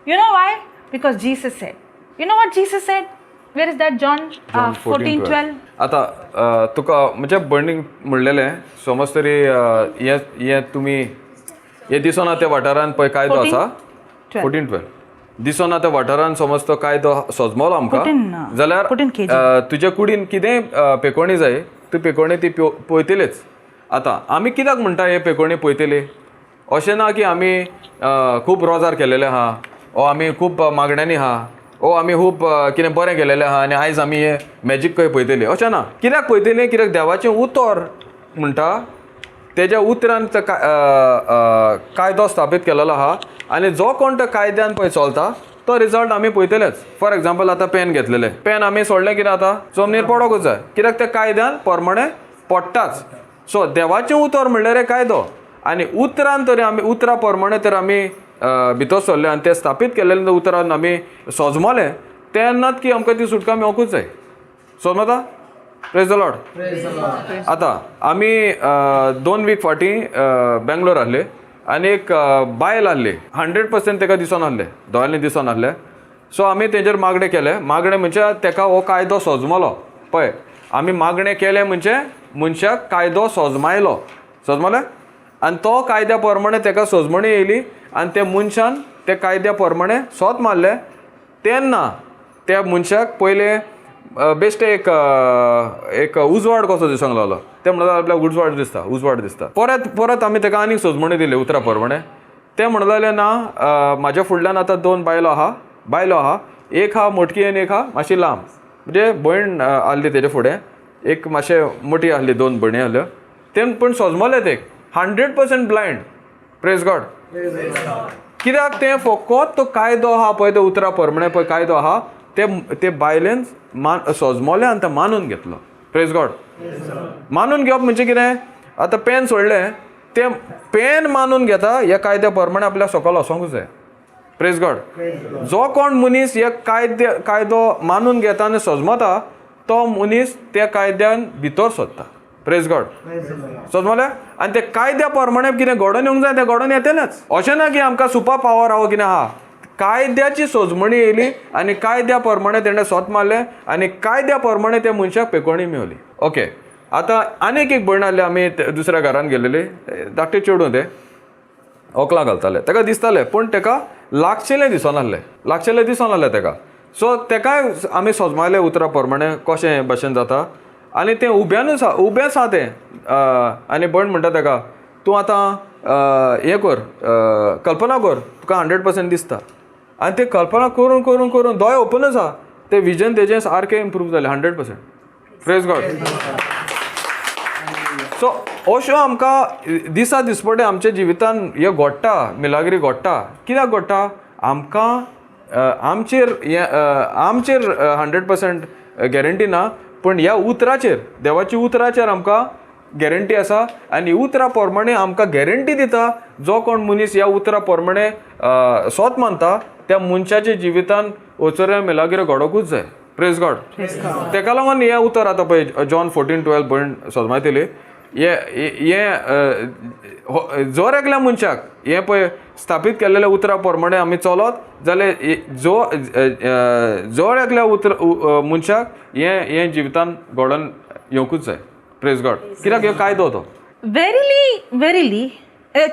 You know why? Because Jesus said. You know what Jesus said? Where is that? John, John 14:12. आता तुका म्हणजे burning म्हणलेलें समज तरी हें हें तुमी हें दिसना त्या वाठारान पळय कायदो आसा 14:12 दिसना त्या वाठारान समज तो कायदो सजमलो आमकां जाल्यार तुज्या कुडीन कितेंय पेकोणी जाय ती पेकोणी ती पळयतलीच. आतां आमी कित्याक म्हणटा हे पेकोणी पळयतली? अशें ना की आमी खूब रोजार केलेले आहा ओ आमी खूब मागण्यांनी आहा ओ आमी खूब कितें बरें केलेलें आहा आनी आयज आमी हें मॅजीक खंय पळयतली अशें ना. कित्याक पळयतली? कित्याक देवाचें उतर म्हणटा तेज्या उतरान तो कायदो स्थापीत केलेलो आहा आनी जो कोण त्या कायद्यान पळय चलता तो रिजल्ट आमी पळयतलेच. फॉर एग्जाम्पल आतां पेन घेतलेलें, पेन आमी सोडलें कितें आतां जमनीर पडोकूच जाय कित्याक त्या कायद्यान परमाणें पडटाच. सो देवाचें उतर म्हणल्यार हें कायदो आनी उतरान तरी आमी उतरा प्रमाणे तर आमी भितर सरले आनी ते स्थापीत केलेले उतरान आमी सोजमले तेन्नाच की आमकां ती सुटका मेळोंकूच जाय. सोजमता? Praise the Lord. आतां आमी 2 वीक फाटीं बेंगलोर आहले आनी एक बायल आहली 100% ताका दिसोन आहलें, दोळ्यांनी दिसोन आहलें. सो आमी तेजेर मागणें केलें. मागणें म्हणजे ताका हो कायदो सोजमलो. पळय आमी मागणें केलें म्हणजे मनशाक कायदो सोजमायलो, सोजमलें आनी तो कायद्या प्रमाणे ताका सोजमणी येयली आनी त्या मनशान ते कायद्या प्रमाणे सोत मारले तेन्ना त्या मनशाक पयलें बेश्टें एक एक उजवाड कसो दिसूंक लागलो. ते म्हणटा आपल्याक उजवाड दिसता, उजवाड दिसता. परत परत आमी ताका आनीक सोजमणी दिली उतरां प्रमाणे. ते म्हणूंक लागले ना म्हाज्या फुडल्यान आतां दोन बायलो आहा, बायलो आहा, एक आहा मोटकी आनी एक आहा मातशी लांब. म्हणजे भयण आहली तेजे फुडें, एक मातशें मोटी आहली, दोन भयणी आहल्यो. तें पूण सोजमलें तें 100% ब्लायंड. Praise God. कित्याक तें फकत तो कायदो आहा पळय, तो उतरां प्रमाणे पळय कायदो आहा ते ते बायलेन सोजमलें आनी तें मानून घेतलो. Praise God. मानून घेवप म्हणजे कितें, आतां पेन सोडलें, तें पेन मानून घेता ह्या कायद्या प्रमाणे आपल्या सकयल वचोंकूच जाय. Praise God. जो कोण मनीस ह्या कायदो मानून घेता आनी सोजमता तो मनीस त्या कायद्यान भितर सोदता. Praise God. सोजमलें. आनी ते कायद्या प्रमाणे कितें घडोवन येवंक जाय तें घडोवन येतलेंच. अशें ना की आमकां सुपर पावर आहा कितें आहा. कायद्याची सोजमणी येयली आनी कायद्या प्रमाणे तेणें सोत मारलें आनी कायद्या प्रमाणे त्या मनशाक पेकोणी मेवली. ओके, आतां आनीक एक भयण आहली, आमी दुसऱ्या घरान गेलेली, धाकटें चेडूं तें ओकलां घालतालें. ताका दिसतालें पूण ताका लागचेलें दिसनासलें, लागचेलें दिसनासलें ताका. सो ताकाय आमी सोजमायलें उतरां प्रमाणे कशें भशेन जाता. आनी तें उब्यानूच उबें आसा तें. आनी भयण म्हणटा ताका, तूं आतां हें कर, कल्पना कर, तुका 100% दिसता. आनी ते कल्पना करून करून करून दोळे ओपनूच आहा, तें विजन तेजें सारकें इम्प्रूव जालें 100%. Praise God. सो अश्यो आमकां दिसा दिसपटे आमच्या जिवितान हें घडटा, मिलाग्री घडटा. कित्याक घडटा? आमकां आमचेर हें आमचेर 100% गॅरंटी ना, पूण ह्या उतराचेर, देवाच्या उतराचेर आमकां गॅरंटी आसा. आनी उतरां प्रमाणे आमकां गॅरंटी दिता, जो कोण मनीस ह्या उतरां प्रमाणे सोत मानता त्या मनशाच्या जिवितान वचोऱ्या मिलाग्री घडोवंकूच जाय. Praise God. तेका लागून हें उतर आतां पळय जॉन 14:12 भयण सोजमायतली, हे हे जर एकल्या मनशाक हें पळय स्थापीत केल्लेल्या उतरां प्रमाणे आमी चलत जाल्यार जो जर एकल्या उतर मनशाक हें हें जिवितान घडोवन येवंकूच जाय. Praise God. कित्याक ह्यो कायदो तो. Verily, verily,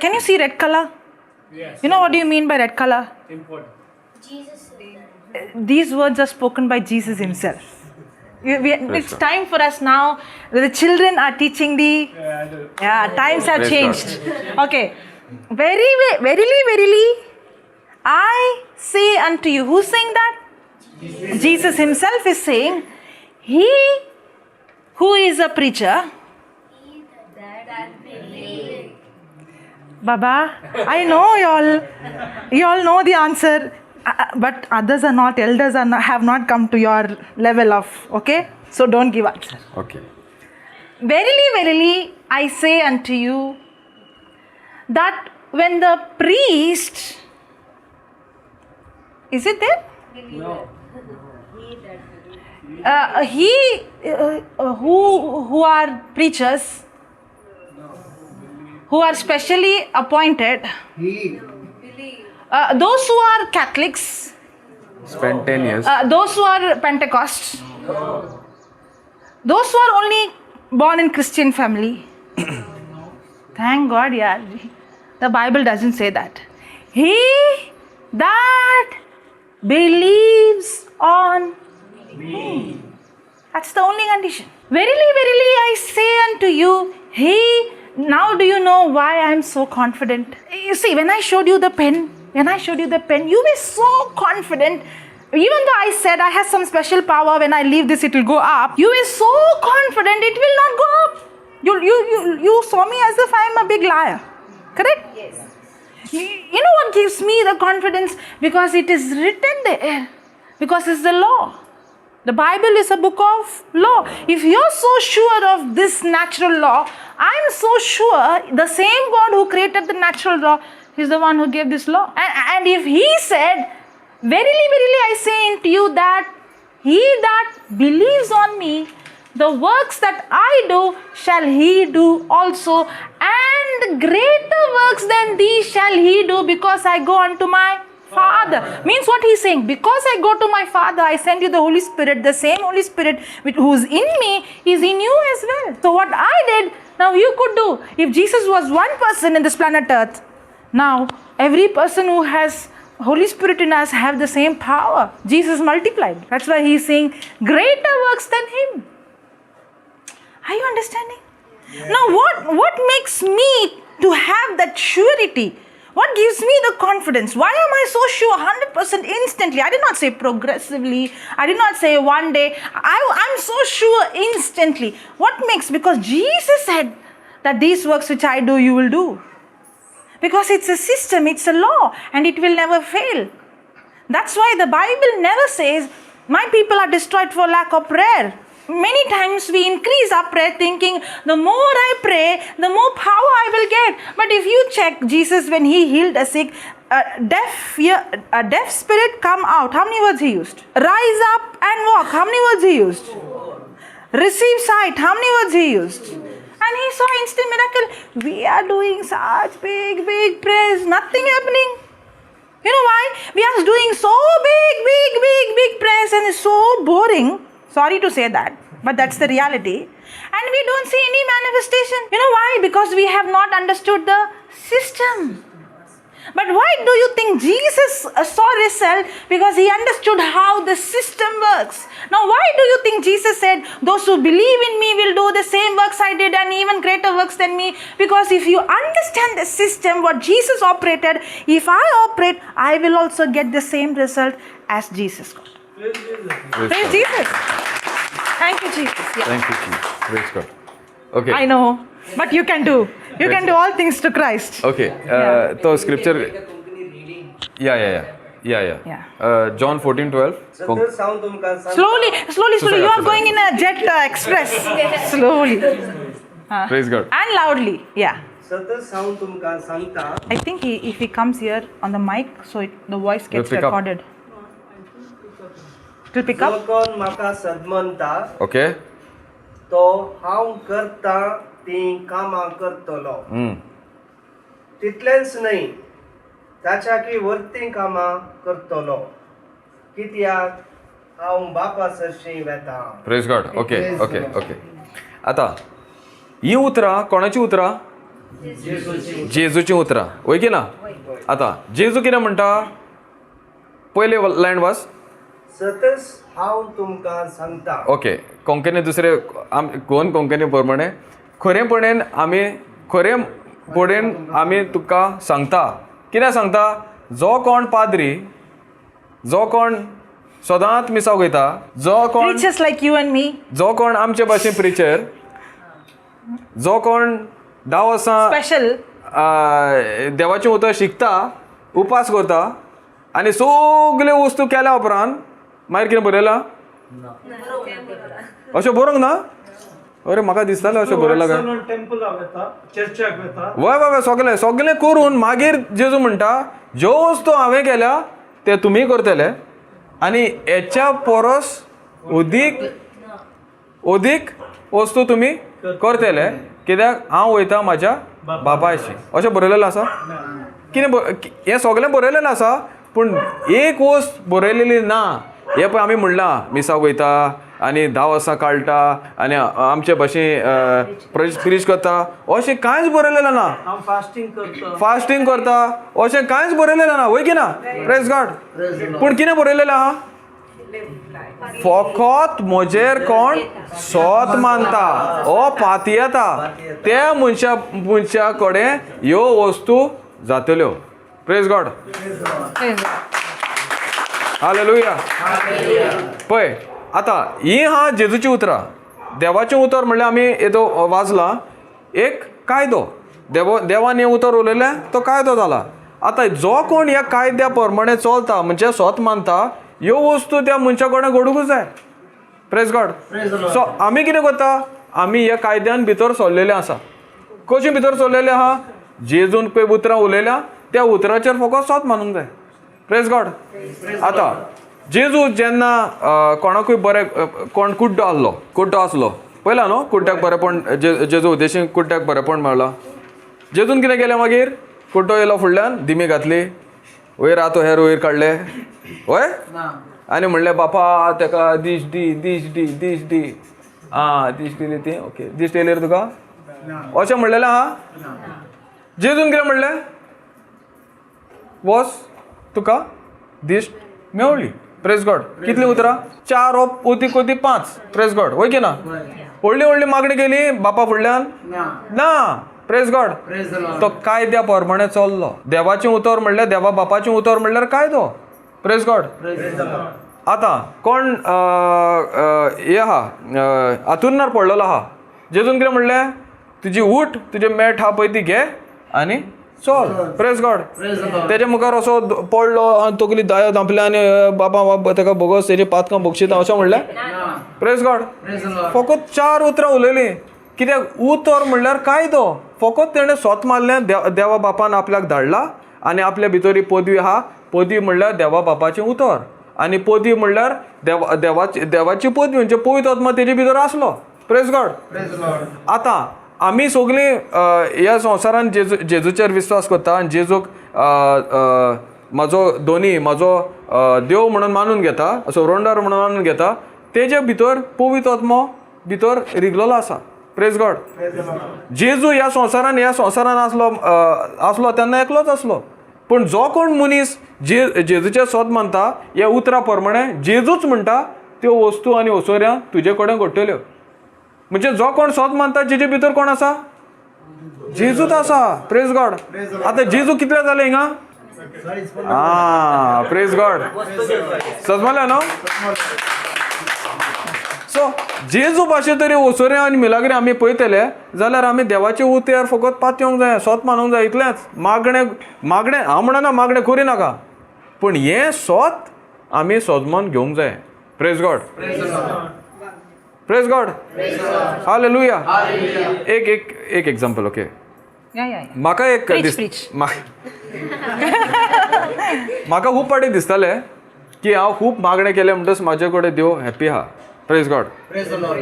can you see red color? Yes. You know what do you mean by red color? Important. Jesus said that. These words are spoken by Jesus himself. It's time for us now. The children are teaching the... Yeah, times have Praise changed. Okay. Very, verily, verily, I say unto you. Who's saying that? Jesus. Jesus himself is saying, he who is a preacher... He that believeth. Baba, I know you all know the answer, but others are not, elders are not, have not come to your level of, okay? So don't give answer. Okay. Verily, verily, I say unto you, that when the priest, is it there? No. He who are preachers, who are specially appointed, those who are Catholics, spend 10 years, those who are Pentecost, those who are only born in Christian family. Thank God, yeah. The Bible doesn't say that. He that believes on me. That's the only condition. Verily, verily, I say unto you, he... Now do you know why I am so confident? You see, when I showed you the pen, you were so confident. Even though I said I have some special power, when I leave this, it will go up. You were so confident it will not go up. You saw me as if I am a big liar. Correct? Yes. You know what gives me the confidence? Because it is written there. Because it's the law. The Bible is a book of law. If you're so sure of this natural law, I'm so sure the same God who created the natural law is the one who gave this law. And if he said, verily, verily, I say unto you that he that believes on me, the works that I do shall he do also, and greater works than these shall he do, because I go unto my Father. Means what he's saying, because I go to my Father, I send you the Holy Spirit. The same Holy Spirit who's in me is in you as well. So what I did, now you could do. If Jesus was one person in this planet Earth, now every person who has Holy Spirit in us have the same power. Jesus multiplied. That's why he's saying greater works than him. Are you understanding? Yeah. Now what makes me to have that surety? What gives me the confidence? Why am I so sure 100% instantly? I did not say progressively. I did not say one day. I'm so sure instantly. What makes? Because Jesus said that these works which I do, you will do. Because it's a system, it's a law, and it will never fail. That's why the Bible never says, my people are destroyed for lack of prayer. Many times we increase our prayer thinking, the more I pray, the more power I will get. But if you check Jesus when he healed a sick, a deaf spirit come out. How many words he used? Rise up and walk. How many words he used? Receive sight. How many words he used? And he saw instant miracle. We are doing such big, big prayers. Nothing happening. You know why? We are doing so big, big, big, big prayers and it's so boring. Sorry to say that, but that's the reality. And we don't see any manifestation. You know why? Because we have not understood the system. But why do you think Jesus saw result? Because he understood how the system works. Now, why do you think Jesus said, those who believe in me will do the same works I did and even greater works than me? Because if you understand the system, what Jesus operated, if I operate, I will also get the same result as Jesus got. Praise Jesus. Thank you, Jesus. Yeah. Thank you, Jesus. Praise God. Okay. I know, but you can do. You can do all things to Christ. Okay. So scripture. Yeah. John 14:12. Slowly, slowly, slowly. You are going in a jet express. Slowly. Praise God. And loudly. Yeah. I think if he comes here on the mic, so the voice gets recorded. It will pick up. Okay. तो हांव करता ती कामां करतलो तितलेंच न्हय ताच्याकी वरती कामां करतलो कित्याक हांव बापा सरशीं वेता. Praise God. Okay okay okay. आतां ही उतरां कोणाची उतरां? जेजूची उतरां, वय की ना? आतां जेजू कितें म्हणटा? पयले लायन वाच. सतच हांव तुमकां सांगता. ओके. कोंकणी दुसरे गोवन कोंकणी प्रमाणे खरेपणेन आमी खरेपणेन आमी तुका सांगता. कितें सांगता? जो कोण पाद्री, जो कोण सदांच मिसाक वयता, जो कोण preachers like you and me, जो कोण आमचे भाशेन प्रिचर, जो कोण 10 वर्सां स्पेशल देवाचें उतर शिकता, उपास करता आनी सगल्यो वस्तू केल्या उपरांत मागीर कितें बरयलां? अशें बरोवंक ना? अरे म्हाका दिसतालें अशें बरयलां काय. वय वय वय सगळें सगळें करून मागीर जेजू म्हणटा ज्यो वस्तू हांवें केल्या ते तुमी करतले आनी हेच्या परस अदीक अदीक वस्तू तुमी करतले कित्याक हांव वयता म्हाज्या बापायशी. अशें बरयलेलें आसा. कितें हें सगळें बरयलेलें आसा पूण एक वस्त बरयलेली ना. हें पळय आमी म्हणलां मिसाक वयता आनी 10 वर्सां काडटा आनी आमचे भाशेन प्रीच करता, अशें कांयच बरयलेलें ना. फास्टींग करता अशें कांयच बरयलेलें ना, वय की ना? Praise God. पूण कितें बरयलेलें आहा? फकत म्हजेर कोण सोत मानता ओ पातयेता त्या मनशा मनशा कडेन ह्यो वस्तू जातल्यो. Praise God. Hallelujah. पळय आतां ही आहा जेजूची उतरां. देवाचें उतर म्हणल्यार आमी येदो वाजलां एक कायदो. देवान हें उतर उलयलें तो कायदो जाला. आतां जो कोण ह्या कायद्या प्रमाणे चलता म्हणजे सोत मानता ह्यो वस्तू त्या मनशा कडेन घडूंकूच जाय. Praise God. सो आमी कितें करता? आमी ह्या कायद्यान भितर सरलेले आसा. कशें भितर सरलेले आहा? जेजून पळय उतरां उलयल्या त्या उतराचेर फकत सोत मानूंक जाय. Praise God. आतां जेजू जेन्ना कोणाकूय बरें कोण कुड्डो आहलो, कुड्डो आसलो पळयला न्हू, कुड्ड्याक बरेंपण जेजू उद्देशीन कुड्ड्याक बरेंपण मेळ्ळां. जेजून कितें केलें मागीर? कुड्डो येयलो फुडल्यान दिमी घातली वयर आतो हेर वयर काडले वय आनी म्हणलें बापा तेका दीश दी दीश दी दीश दी. आं दीश दिली ती ओके दीश येयली रे तुका अशें म्हणलेलें आहा. जेजून कितें म्हणलें? वोस तुका दिश्ट मेवली. प्रेज गॉड. कितली उतरां? चार ओ ओती कोती पांच. प्रेज गॉड. वय की ना? व्हडली व्हडली मागणी केली बापा फुडल्यान ना. Praise God. तो कायद्या प्रमाणे चल्लो. देवाचें उतर म्हणल्यार, देवा बापाचें उतर म्हणल्यार कायदो. Praise God. आतां कोण हे आहा, आतुरनार पडलेलो आहा, जेजून कितें म्हणलें? तुजी उठ, तुजें मॅट आहा पळय ती घे आनी चल. Praise God. तेजे मुखार असो पडलो आनी तकली दायो धांपल्या आनी बाबा बाबा तेका भोगोस, तेजी पातकां भोगशीता अशें म्हणलें? Praise God. फकत चार उतरां उलयलीं. कित्याक? उतर म्हणल्यार कायदो. फकत तेणें सोत मारलें, देवा बापान आपल्याक धाडला आनी आपल्या भितर ही पदवी आहा. पदवी म्हणल्यार देवा बापाचें उतर आनी पदवी म्हणल्यार देवा देवाची देवाची पदवी, म्हणजे पवित्र आत्मा तेजे भितर आसलो. Praise God. आतां आमी सगळीं ह्या संवसारान जेजू जेजूचेर विस्वास करता आनी जेजूक म्हाजो दोनी, म्हाजो देव म्हणून मानून घेता, असो रोंडार म्हणून मानून घेता, तेजे भितर पवित्र आत्मो भितर रिगलेलो आसा. Praise God. जेजू ह्या संवसारान आसलो आसलो तेन्ना एकलोच आसलो, पूण जो कोण मनीस जेजूचें सोद मानता, ह्या उतरा प्रमाणे जेजूच म्हणटा त्यो वस्तू आनी ओसोऱ्यां तुजे कडेन घडटल्यो. म्हणजे जो कोण सोद मानता, जेजे भितर कोण आसा? जेजूच आसा. Praise God. आतां जेजू कितले जाले हिंगा? आं, प्रेज गॉड. सजमले न्हू? सो जेजू भाशे तरी ओसोऱ्या आनी मिलाग्री आमी पळयतले जाल्यार आमी देवाचे उतेर फकत पातयेवंक जाय, सोत मानूंक जाय, इतलेंच. मागणें मागणें हांव म्हणना मागणें करी नाका, पूण हें सोत आमी सोजमोन घेवंक जाय. Praise God. Praise God. Hallelujah. एक एक एक एग्जाम्पल, ओके? Yeah. म्हाका एक Preach, दीस preach. म्हाका खूब फावटी दिसतालें की हांव खूब मागणें केलें म्हणटच म्हाजे कडेन देव हॅप्पी आहा. Praise God.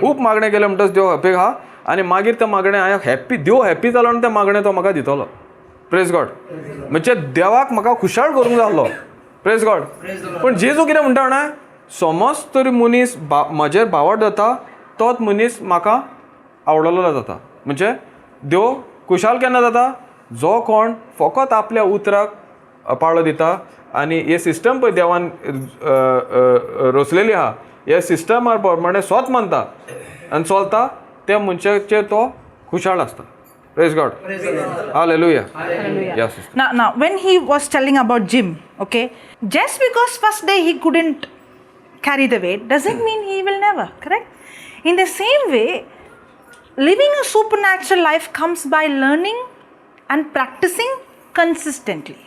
खूब मागणें केलें म्हणटच देव हॅप्पी आहा आनी मागीर तें मागणें हांवें हॅप्पी, देव हॅप्पी जालो आनी तें मागणें तो म्हाका दितलो. Praise God. म्हणजे देवाक म्हाका खुशाल करूंक जाय आसलो. Praise God. पूण जेजू कितें म्हणटा जाणा? समज तरी मनीस म्हजेर भावार्थ जाता, तोच मनीस म्हाका आवडलेलो जाता. म्हणजे देव खुशाल केन्ना जाता? जो कोण फकत आपल्या उतराक पाळो दिता आनी हे सिस्टम पळय देवान रचलेली आहा, हे सिस्टमा प्रमाणे स्वत मानता आनी चलता, त्या मनशाचेर तो खुशाल आसता. Praise God. Hallelujah. Yes. Now, when he was telling about gym, okay, just because first day he couldn't carry the weight doesn't mean he will never, correct? In the same way, living a supernatural life comes by learning and practicing consistently.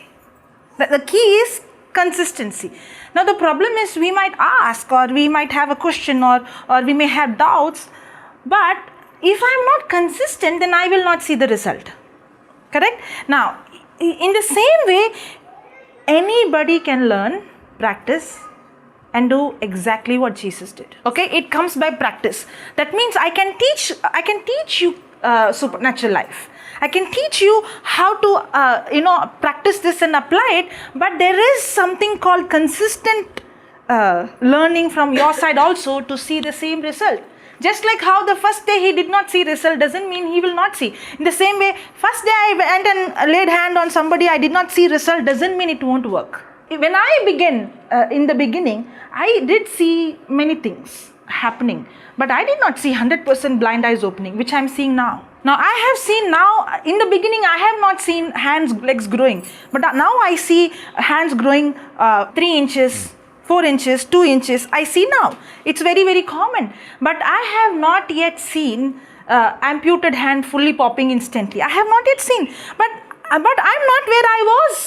The key is consistency. Now, the problem is we might ask or we might have a question or we may have doubts, but if I am not consistent, then I will not see the result. Correct? Now, in the same way, anybody can learn, practice, and do exactly what Jesus did. Okay, it comes by practice. That means I can teach you supernatural life. I can teach you how to practice this and apply it. But there is something called consistent learning from your side also to see the same result. Just like how the first day he did not see result doesn't mean he will not see. In the same way, first day I went and laid hand on somebody, I did not see result doesn't mean it won't work. When I began, in the beginning, I did see many things happening, but I did not see 100% blind eyes opening, which I'm seeing now. Now I have seen now, in the beginning I have not seen hands, legs growing, but now I see hands growing 3 inches, 4 inches, 2 inches. I see now. It's very, very common. But I have not yet seen amputated hand fully popping instantly. I have not yet seen. But I'm not where I was.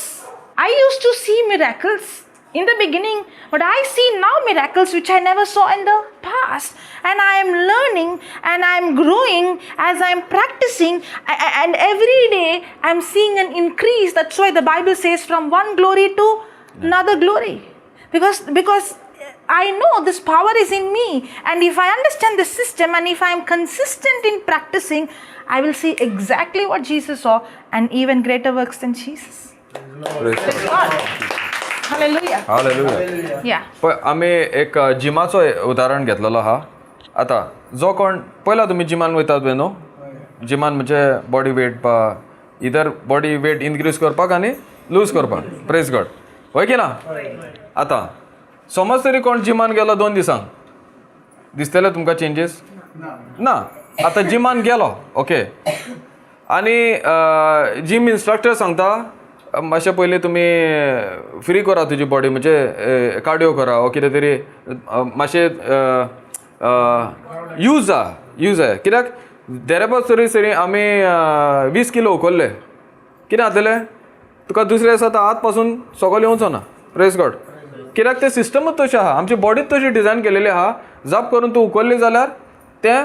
I used to see miracles in the beginning, but I see now miracles which I never saw in the past. And I am learning and I am growing as I am practicing, and every day I am seeing an increase. That's why the Bible says from one glory to another glory. Because I know this power is in me, and if I understand the system and if I am consistent in practicing, I will see exactly what Jesus saw and even greater works than Jesus. Praise God. Hallelujah. Hallelujah. Yeah. पळय, आमी एक जिमाचो उदाहरण घेतलेलो आहा. आतां जो कोण पयला तुमी जिमान वयतात पळय न्हू, जिमान म्हणजे बॉडी वेट बा इधर बॉडी वेट इनक्रीज करपाक आनी लूज करपाक. Praise God. हय की ना? आतां समज तरी कोण जिमान गेलो 2 दिसांक, दिसतले तुमकां चेंजीस ना. आतां जिमान गेलो, ओके, आनी जीम इन्स्ट्रक्टर सांगता मातशें पयलीं तुमी फ्री करा तुजी बॉडी, म्हणजे कार्डियो करा ओ कितें तरी मातशें यूज जा, यूज जाय. कित्याक देरेपास तरी सरी आमी 20 किलो उखल्ले, कितें जातलें तुका दुसऱ्या दिसा आतां हात पासून सगळे येवचो ना. प्रेज गॉड. कित्याक तें सिस्टमूच तशें आहा, आमची बॉडीच तशी डिजायन केलेली आहा. जाप करून तूं उखल्ली जाल्यार तें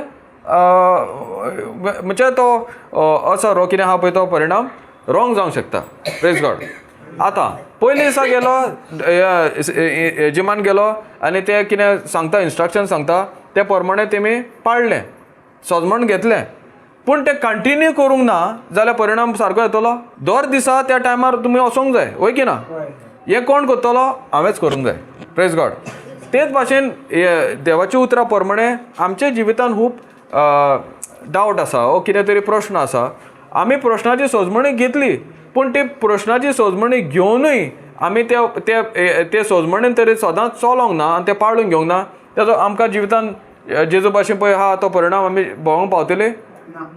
म्हणजे तो असो रो कितें आहा पळय तो परिणाम रॉंग जावंक शकता. प्रेज गॉड. आतां पयले दिसा गेलो जिमान गेलो आनी ते कितें सांगता इन्स्ट्रक्शन सांगता ते प्रमाणे तेमी पाळ्ळें, सजमण घेतलें, पूण तें कंटिन्यू करूंक ना जाल्यार परिणाम सारको येतलो. दर दिसा त्या टायमार तुमी वचोंक जाय, वय की ना? हें कोण करतलो? हांवेंच करूंक जाय. प्रेज गॉड. तेच भाशेन देवाच्या उतरा प्रमाणे आमच्या जिवितान खूब डावट आसा ओ कितें तरी प्रश्न आसा. आमी प्रश्नाची सजमणी घेतली, पूण ती प्रश्नाची सजमणी घेवनूय आमी ते ते सजमणेन तरी सदांच चलोंक ना आनी तें पाळून घेवंक ना, तेजो आमकां जिवितान जेजू भाशेन पळय आहा तो परिणाम आमी भोंवंक पावतले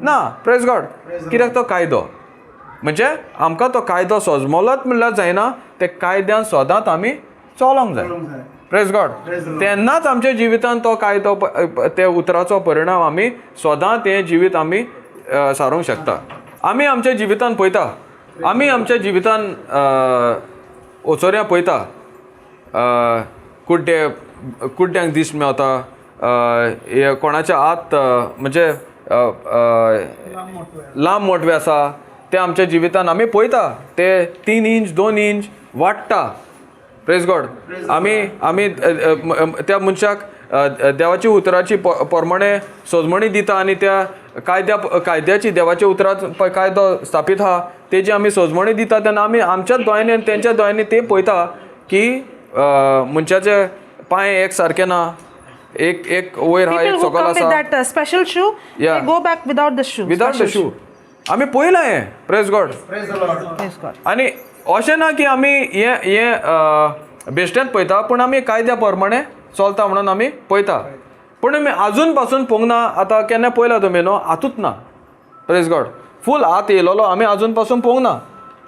ना. प्रेज गॉड. कित्याक तो कायदो म्हणजे आमकां तो कायदो सजमलोच म्हणल्यार जायना, ते कायद्यान सदांच आमी चलोंक जाय. प्रेज गॉड. तेन्नाच आमच्या जिवितान तो कायदो त्या उतराचो परिणाम आमी सदांच हें जिवीत आमी सारूंक शकता. आमी आमच्या जिवितान पळयता, आमी आमच्या जिवितान ओचोऱ्यां पळयता, कुड्डे कुड्ड्यांक दिश्ट मेवता, कोणाच्या हात म्हणजे लांब मोटवे आसा, ते आमच्या जिवितान आमी पळयता, ते 3 इंच 2 इंच वाडटा. प्रेज गॉड. आमी आमी त्या मनशाक देवाची उतराची प्रमाणे सजमणी दिता आनी त्या कायद्याची देवाच्या उतराचो कायदो स्थापीत आहा तेजी आमी सजमणी दिता तेन्ना आमी आमच्याच दोळ्यांनी आनी तेंच्या दोळ्यांनी ते पळयता की मनशाचे पांय एक सारके ना, एक एक वयर आहा एक सकयल आसा. Special shoe, they go back without the shoe. Without the shoe आमी पळयलां हें. Praise God. Praise God. आनी अशें ना की आमी हें हें बेश्टेंच पळयता, पूण आमी कायद्या प्रमाणे चलता म्हणून आमी पळयता, पूण आमी आजून पासून पळोवंक ना. आतां केन्ना पळयला तुमी न्हू, हातूच ना. प्रेज गॉड. फूल हात येयलोलो आमी आजून पासून पळोवंक ना,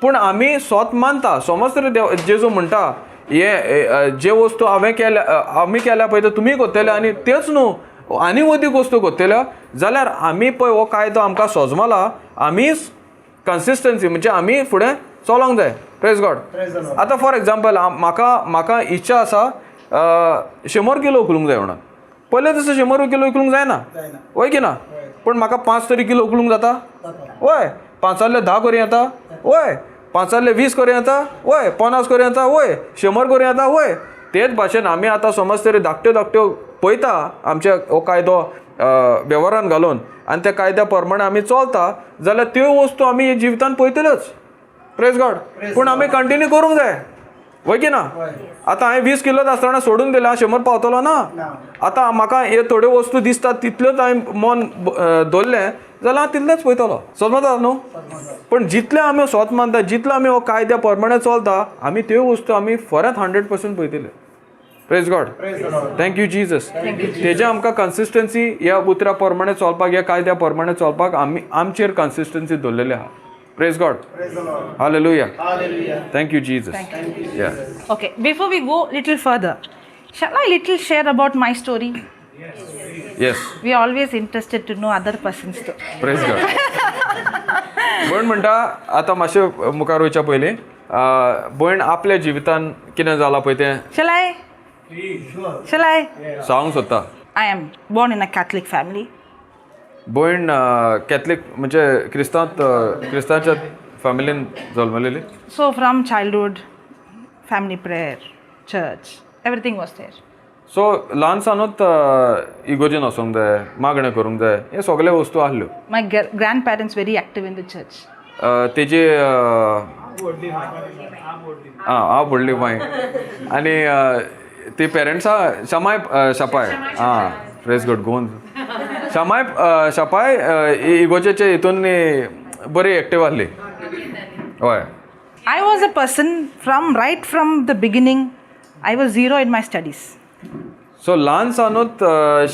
पूण आमी स्वत मानता. समज तरी देव जेजू म्हणटा हे जे वस्तू हांवें केल्या आमी केल्या पळय ते तुमी करतले आनी तेच न्हू आनी वदीक वस्तू करतल्यो जाल्यार आमी पळय हो कायदो आमकां सजमला, आमी कन्सिस्टन्सी म्हणजे आमी फुडें चलोंक जाय. प्रेज गॉड. आतां फॉर एग्जाम्पल म्हाका म्हाका इच्छा आसा 100 किलो उखलूंक जाय म्हणून. पयले दिसा 100 किलो उखलूंक जायना, वय की ना? पूण म्हाका 5 तरी किलो उखलूंक जाता, वय. 5 10 करूं येता, वय. 5 20 करूं येता, वय. 50 करूं येता, वय. 100 करूं येता, वय. तेच भाशेन आमी आतां समज तरी धाकट्यो धाकट्यो पळयता आमच्या हो कायदो वेव्हारान घालून आनी त्या कायद्या प्रमाणे आमी चलता जाल्यार त्यो वस्तू आमी जिवितान पळयतल्योच. प्रेज गॉड. पूण आमी कंटिन्यू करूंक जाय, वय की ना? आतां हांवें 20 किलोच आसतना सोडून दिलें, हांव 100 पावतलो ना. आतां म्हाका हे थोड्यो वस्तू दिसतात तितल्योच हांवें मन दवरलें जाल्यार हांव तितलेंच पळयतलो. समजता न्हू? पूण जितलें आमी स्वत मानता, जितलो आमी हो कायद्या प्रमाणे चलता, आमी त्यो वस्तू आमी परत 100% पळयतले. Praise God. Thank you Jesus. तेजें आमकां कन्सिस्टन्सी ह्या उतरा प्रमाणे चलपाक, ह्या कायद्या प्रमाणे चलपाक आमी आमचेर कन्सिस्टन्सी दवरलेली आहा. Praise God. Hallelujah. Thank you Jesus. Yeah. Okay, before we go little further, shall I little share about my story? Yes. We are always interested to know other person's story. Praise God. भयण म्हणटा आतां मातशें मुखार वयच्या पयलीं भयण आपल्या जिवितान कितें जालां पळय तें Shall I? Shall I? सांगूंक सोदता. I am born in a Catholic family. भयण कॅथलीक म्हणजे क्रिस्तांत क्रिस्तांच्या फॅमिलीन जल्मलेली. So from childhood, family prayer, church, everything was there. So ल्हान सानूच इगोजेन वचोंक जाय, मागणें करूंक जाय, हे सगळे वस्तू आहल्यो. My grandparents very active in the church. तेजे आं हांव व्हडली माय आनी ती पेरंट्सां शमाय शपाय आं प्रेज गॉड गोवन शमाय शपाय इगोजेचे हितून बरी एक्टीव आहली. हय. I was a person from right from the beginning, I was zero in my studies. So ल्हान सावनूच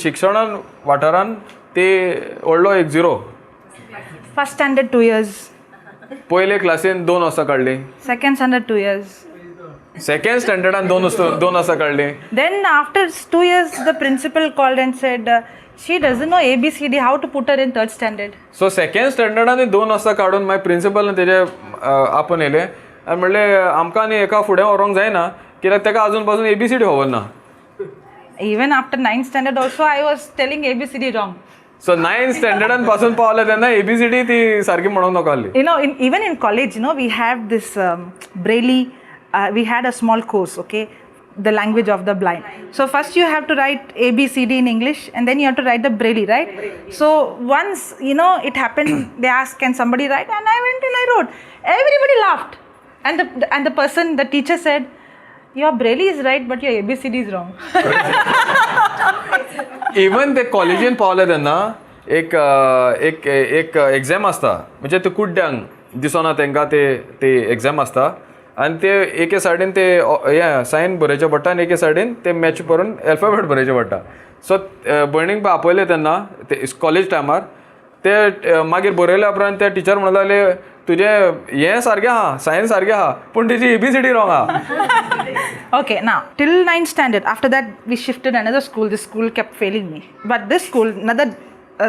शिक्षणान वाठारान ते व्हडलो एक zero. First standard 2 years, पयले क्लासीन दोन वर्सां काडलीं. Second standard 2 years. Second स्टँडर्डान दोन वर्सां काडलीं. Then after 2 years, the principal called and said, "She doesn't know ABCD, how to put her in third standard?" So second स्टँडर्डान दोन वर्सां काडून मागीर प्रिंसिपलान तेजे आपोवन येयले आनी म्हणलें आमकां आनी हेका फुडें व्हरोंक जायना कित्याक तेका आजून पासून एबीसीडी खबर ना. Even after ninth standard also, I was telling ABCD wrong. So ninth स्टँडर्डान पासून पावले तेन्ना एबीसीडी ती सारकी म्हणूंक नाका आहली. Even in college, we have this Braille, we had a small course, okay, the language of the blind. So first you have to write A, B, C, D in English, and then you have to write the Braille, right? So once, it happened, they asked, "Can somebody write?" And I went and I wrote. Everybody laughed. And the person, the teacher said, "Your Braille is right, but your ABCD is wrong." Even ते कॉलेजीन पावले तेन्ना एक एक एक exam आसता, म्हणजे ते कुड्ड्यांक दिसना तांकां ते ते एग्जाम आसता आनी ते एके सायडीन ते हें सायन बरोवचें पडटा आनी एके सायडीन ते मॅच करून एल्फाबेट बरोवचें पडटा. सो भयणीक आपयलें तेन्ना ते कॉलेज टायमार ते मागीर बरयल्या उपरांत ते टिचर म्हणूंक लागले तुजें हें सारकें आहा, सायन सारकें आहा, पूण तेजी एबीसीडी रॉंग आहा. Okay, now till ninth standard. After that, we shifted another school. This school kept failing me. But this school, another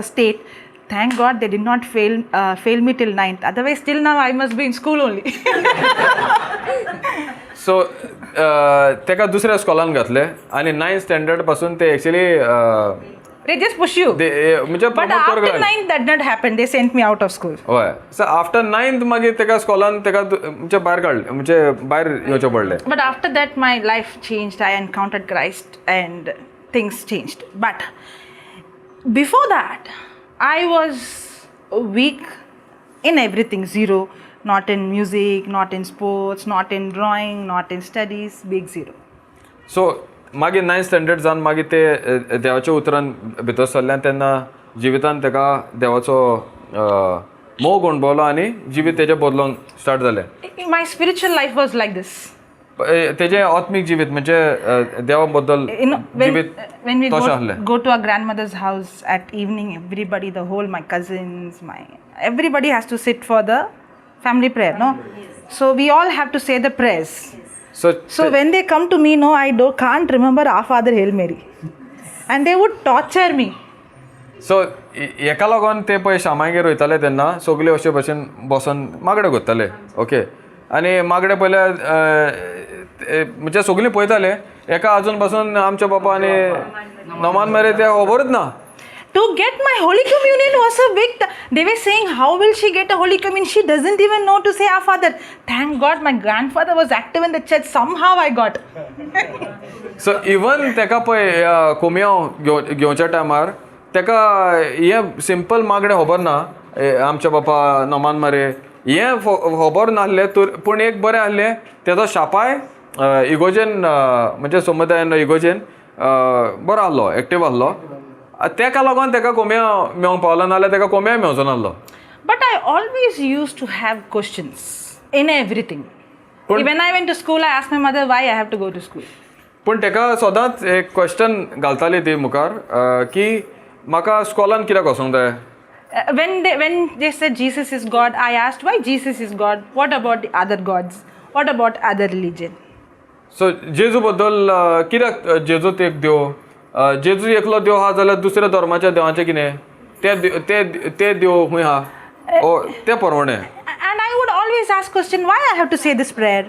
state, thank God they did not fail me till ninth. Otherwise, till now I must be in school only. So तेका दुसऱ्या स्कॉलान घातले आनी ninth standard पासून ते actually They just push you. म्हणजे But promote करूंक after लागले. Ninth, that did not happen. They sent me out of school. हय, सो आफ्टर नायन्थ मागीर तेका स्कॉलान तेका म्हणजे भायर काडलें, म्हणजे भायर येवचें पडलें. But after that, my life changed. I encountered Christ and things changed. But before that, I was weak in everything, zero. Not in music, not in sports, not in drawing, not in studies, big zero. So मागीर ninth standard जावन मागीर ते देवाच्या उतरान भितर सरलें तेन्ना जिवितान तेका देवाचो मोग अणभवलो आनी जिवीत तेजें बदलोंक स्टार्ट जालें. My spiritual life was like this. तेजें आत्मीक जिवीत म्हणजे देवा बद्दल When, जिवीत when we तशें go, आहलें. Go to our grandmother's house at evening, everybody, the whole, my cousins, my everybody has to sit for the family prayer, no? So we all have to say the prayers. So So when they come to me, no, I don't, can't remember Our Father, Hail Mary. And they would torture me. So हेका लागून ते पळय शामागेर वयताले तेन्ना सगळे अशे भशेन बसोन मागणें करताले, ओके, आनी मागणें पयल्यार म्हणजे सगळीं पळयताले एका अजून पासून आमच्या बापा आनी नमान मेरे ते खबरूच ना. To get my Holy Communion was a big. They were saying, "How will she get a Holy Communion? She doesn't even know to say Our Father." Thank God my grandfather was active in the church. Somehow I got. So even तेका पळय कोमियांव घेवच्या टायमार तेका हें simple मागणें खबर ना, आमच्या बापा नमान मारे हें खबर नासलें तर, पूण एक बरें आहलें तेजो शापाय इगोजेन म्हणजे समुदायान इगोजेन बरो आहलो, एक्टीव आहलो, तेका लागून तेका कोमियांव मेवंक पावलो, नाल्यार तेका कोमियांव मेवचो नासलो. But I always used to have questions in everything. When I went to school, I asked my mother why I have to go to school. पूण तेका सदांच एक क्वेश्चन घालताली ती मुखार की म्हाका स्कॉलान कित्याक वचोंक जाय. When they said Jesus is God, I asked why Jesus is God. What about the other gods? What about other religion? So जेजू बद्दल कित्याक जेजूच एक देव, जेजू एकलो देव आहा जाल्यार दुसऱ्या धर्माच्या देवाचें कितें, ते ते ते देव खंय आहा ओ ते प्रमाणे. And I would always ask question, why I have to say this prayer?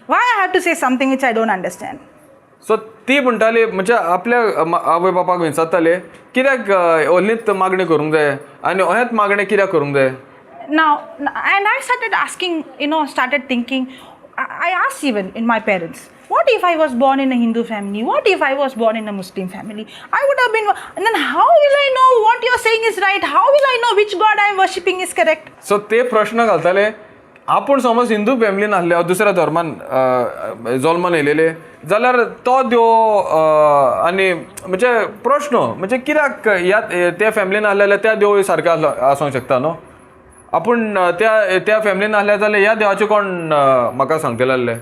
Why I have to say something which I don't understand? So ती म्हणटाली म्हणजे आपल्या आवय बापाक विचारताले कित्याक ओन्लीच मागणें करूंक जाय आनी अहेंच मागणें कित्याक करूंक जाय. Now, and I started asking, started thinking, I asked even in my parents, what if I was born in a Hindu family? What if I was born in a Muslim family? I would have been, and then how will I know what you're saying is right? How will I know which God I am worshipping is correct? So ते प्रश्न घालताले आपूण समज हिंदू फॅमिलीन आसले दुसऱ्या धर्मान जल्मान येयलेले जाल्यार तो देव आनी म्हणजे प्रश्न म्हणजे कित्याक ह्या ते फॅमिलीन आसले जाल्यार त्या देव सारके आसलो आसूंक शकता न्हू. आपूण त्या त्या फॅमिलीन आसल्या जाल्यार ह्या देवाचें कोण म्हाका सांगतले आसले.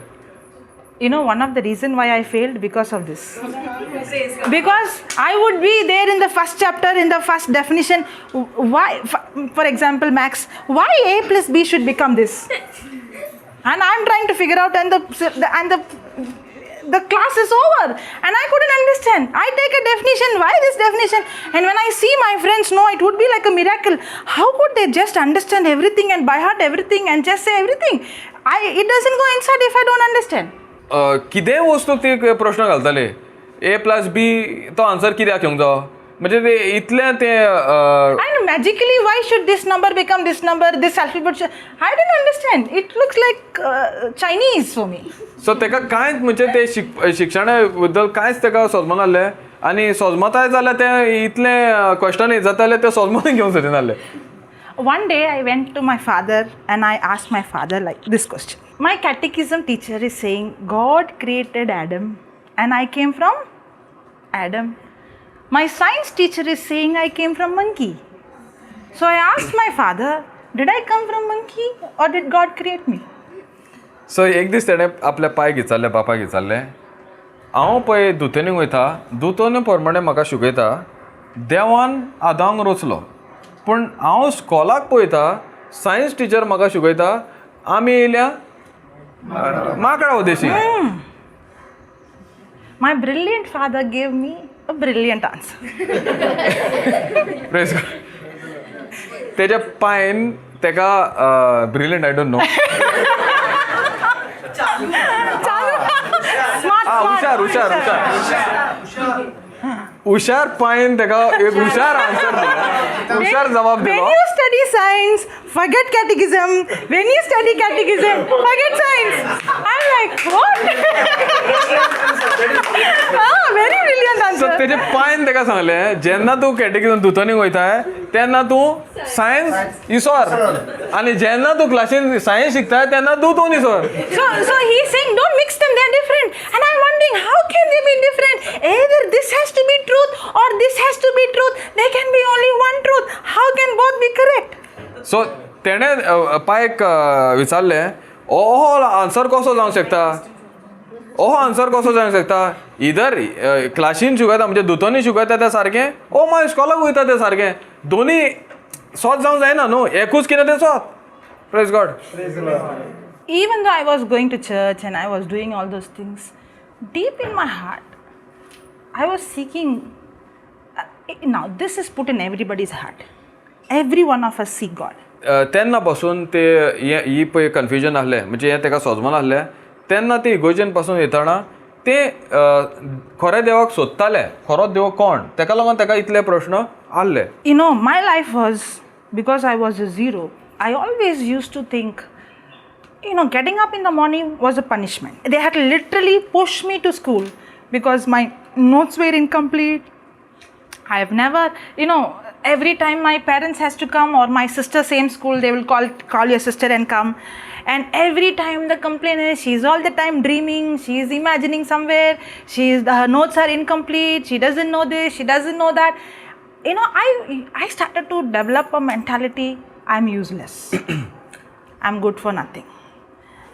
One of the reason why I failed because of this. Because I would be there in the first chapter, in the first definition. Why, for example, maths, why A plus B should become this? And I'm trying to figure out, and the class is over, and I couldn't understand. I take a definition, why this definition? And when I see my friends know, it would be like a miracle. How could they just understand everything and by heart everything and just say everything? It doesn't go inside if I don't understand. कितेंय वस्तूक ती प्रश्न घालताले. ए plus बी तो answer कित्याक येवंक जावो, म्हणजे ते इतलें तें And magically, why should this number become this number, this alphabet? I didn't understand. It looks like Chinese for me. So तेका कांयच म्हणजे ते शिक्षणा बद्दल कांयच तेका सोजमना आसलें आनी सोजमताय जाल्यार तें इतलें क्वेश्चन जाता जाल्यार तें सोजमनूय घेवंक सोदिनासलें. One day I went to my father and I asked my father like this question. My catechism teacher is saying God created Adam and I came from Adam. My science teacher is saying I came from monkey. So I asked my father, did I come from monkey or did God create me? So एक दीस तेणें आपल्या पायक विचारलें, बापायक विचारलें, हांव पळय दुतोनीक वयता, दुतोनी प्रमाणे म्हाका शिकयता देवान आदांक रचलो, पूण हांव स्कॉलाक पळयता सायन्स टिचर म्हाका शिकयता आमी येयल्या माकडा Udeshi. My brilliant father gave me a brilliant answer. Praise God. तेज्या पायन तेका brilliant, I don't know. Smart, smart. हुशार, हुशार, हुशार, हुशार पायन तेका एक हुशार आन्सर दिलो, हुशार जबाब When दिलो. you study science, forget catechism. When you study catechism, forget science. I'm like, what? Very brilliant so answer. तेजे पायन तेका सांगलें, जेन्ना तूं कॅटेकिजम दुतोनीक वयताय तेन्ना तूं सायन्स इसोर, आनी जेन्ना तूं क्लासीन सायन्स शिकताय तेन्ना दुतोन इसोर. So he's saying, don't mix them, they're different. And I'm wondering, how can they be different? Either this has to be truth or this has to be truth. There can be only one truth. How can both be correct? So तेणें पायक विचारलें, हो answer कसो जावंक शकता, हो answer कसो जावंक शकता? इधर क्लासीन शिकयता म्हणजे दुतोनी शिकयता तें सारकें, ओ मागीर इस्कॉलाक वयता तें सारकें, दोनी सोत जावंक जायना न्हू, एकूच कितें तें सोत. Praise God. Even though I was going to church and I was doing all those things, deep in my heart, I was seeking. Now, this is put in everybody's heart. Every one of us seek God. तेन्ना पासून ते हें ही पळय confusion आसलें, म्हणजे हें तेका सोजमना आसलें. तेन्ना ते इगोर्जेन पासून येतना ते खऱ्या देवाक सोदताले, खरो देव कोण, तेका लागून तेका इतले प्रश्न आहले. My life was, because I was a zero, I always used to think, getting up in the morning was a punishment. They had to literally push me to school because my notes were incomplete. I have never, you know, every time my parents has to come or my sister, same school, they will call your sister and come. And every time the complaint is, she's all the time dreaming, she's imagining somewhere, her notes are incomplete, she doesn't know this, she doesn't know that. I started to develop a mentality, I'm useless. I'm good for nothing.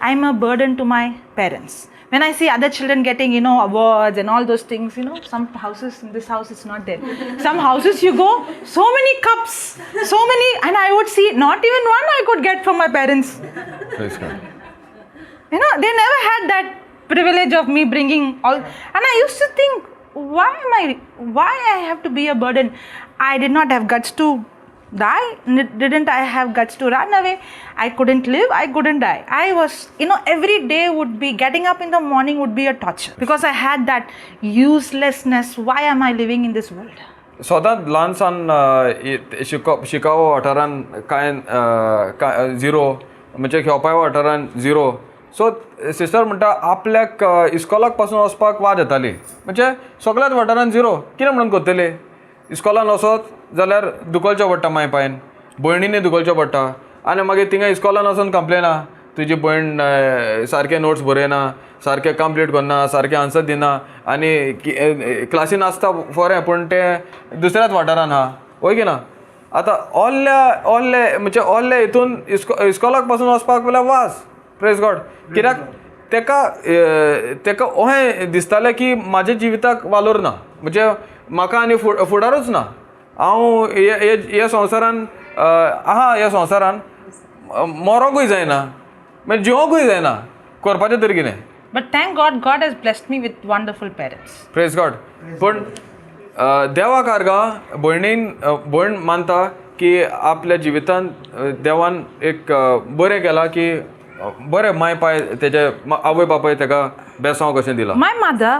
I'm a burden to my parents. When I see other children getting, awards and all those things, some houses, in this house it's not there. Some houses you go, so many cups, so many, and I would see not even one I could get from my parents. Praise God. They never had that privilege of me bringing all. And I used to think, why I have to be a burden? I did not have guts to die. Didn't I have guts to run away? I couldn't live, I couldn't die. I was, every day would be, getting up in the morning would be a torture because I had that uselessness. Why am I living in this world? सदांच ल्हान सान शिकावो वाठारान कांय zero, म्हणजे खेळपा वाठारान zero. So sister म्हणटा आपल्याक इस्कॉलाक पासून वचपाक वाद येताली, म्हणजे सगळ्याच वाठारान झिरो, कितें म्हणून करतले? इस्कॉलान वचत जाल्यार दुखोवचें पडटा माय पायन, भयणींनी दुखोवचें पडटा, आनी मागीर थिंगा इस्कॉलान वचून कंप्लेना, तुजी भयण सारके नोट्स बरयना, सारके कंप्लीट करना, सारके आन्सर दिना, आनी क्लासीन आसता बरें पूण तें दुसऱ्याच वाठारान आहा, वय की ना? आतां ओल्ल्या ओल्ले म्हणजे ओल्ले हितून इस्कोलाक पासून वचपाक म्हणल्यार वाज. प्रेज गॉड. कित्याक तेका तेका अशें दिसतालें की म्हाज्या जिविताक वालोर ना, म्हणजे म्हाका आनी फुडारूच ना, हांव हे संवसारान आहा, ह्या संवसारान मरोंकूय जायना, मागीर जिवोंकूय जायना, करपाचें तरी कितें. But thank God, God has blessed me with wonderful parents. Praise God. पूण देवाक आर्गां भयणीन, भयण मानता की आपल्या जिवितान देवान एक बरें केलां की बरें माय पाय तेजे आवय बापाय तेका बेसांव कशें दिलां. My mother,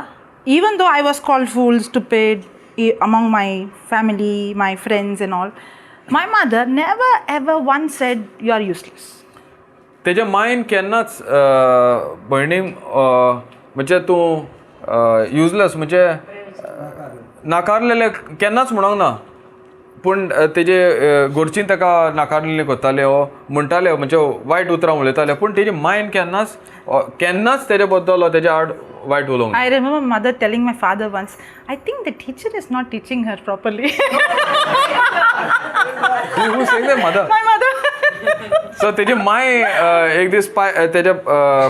even though I was called fool, stupid among my family, my friends and all, my mother never ever once said, "You are useless." तेज्या मायन केन्नाच भयणीक म्हणजे तूं युजलेस म्हणजे नाकारलेलें केन्नाच म्हणोंक ना. पूण तेजे घरचीं ताका नाकारलेली करताले वो म्हणटाले, म्हणजे वायट उतरां उलयताले, पूण तेजी मायन केन्नाच केन्नाच तेजे बद्दल वो तेज्या आड वायट उलोवंक ना. I remember mother telling my father once, "I think the teacher is not teaching her properly." Who saying that, mother? My mother. So तेजी माय एक दीस पाय तेज्या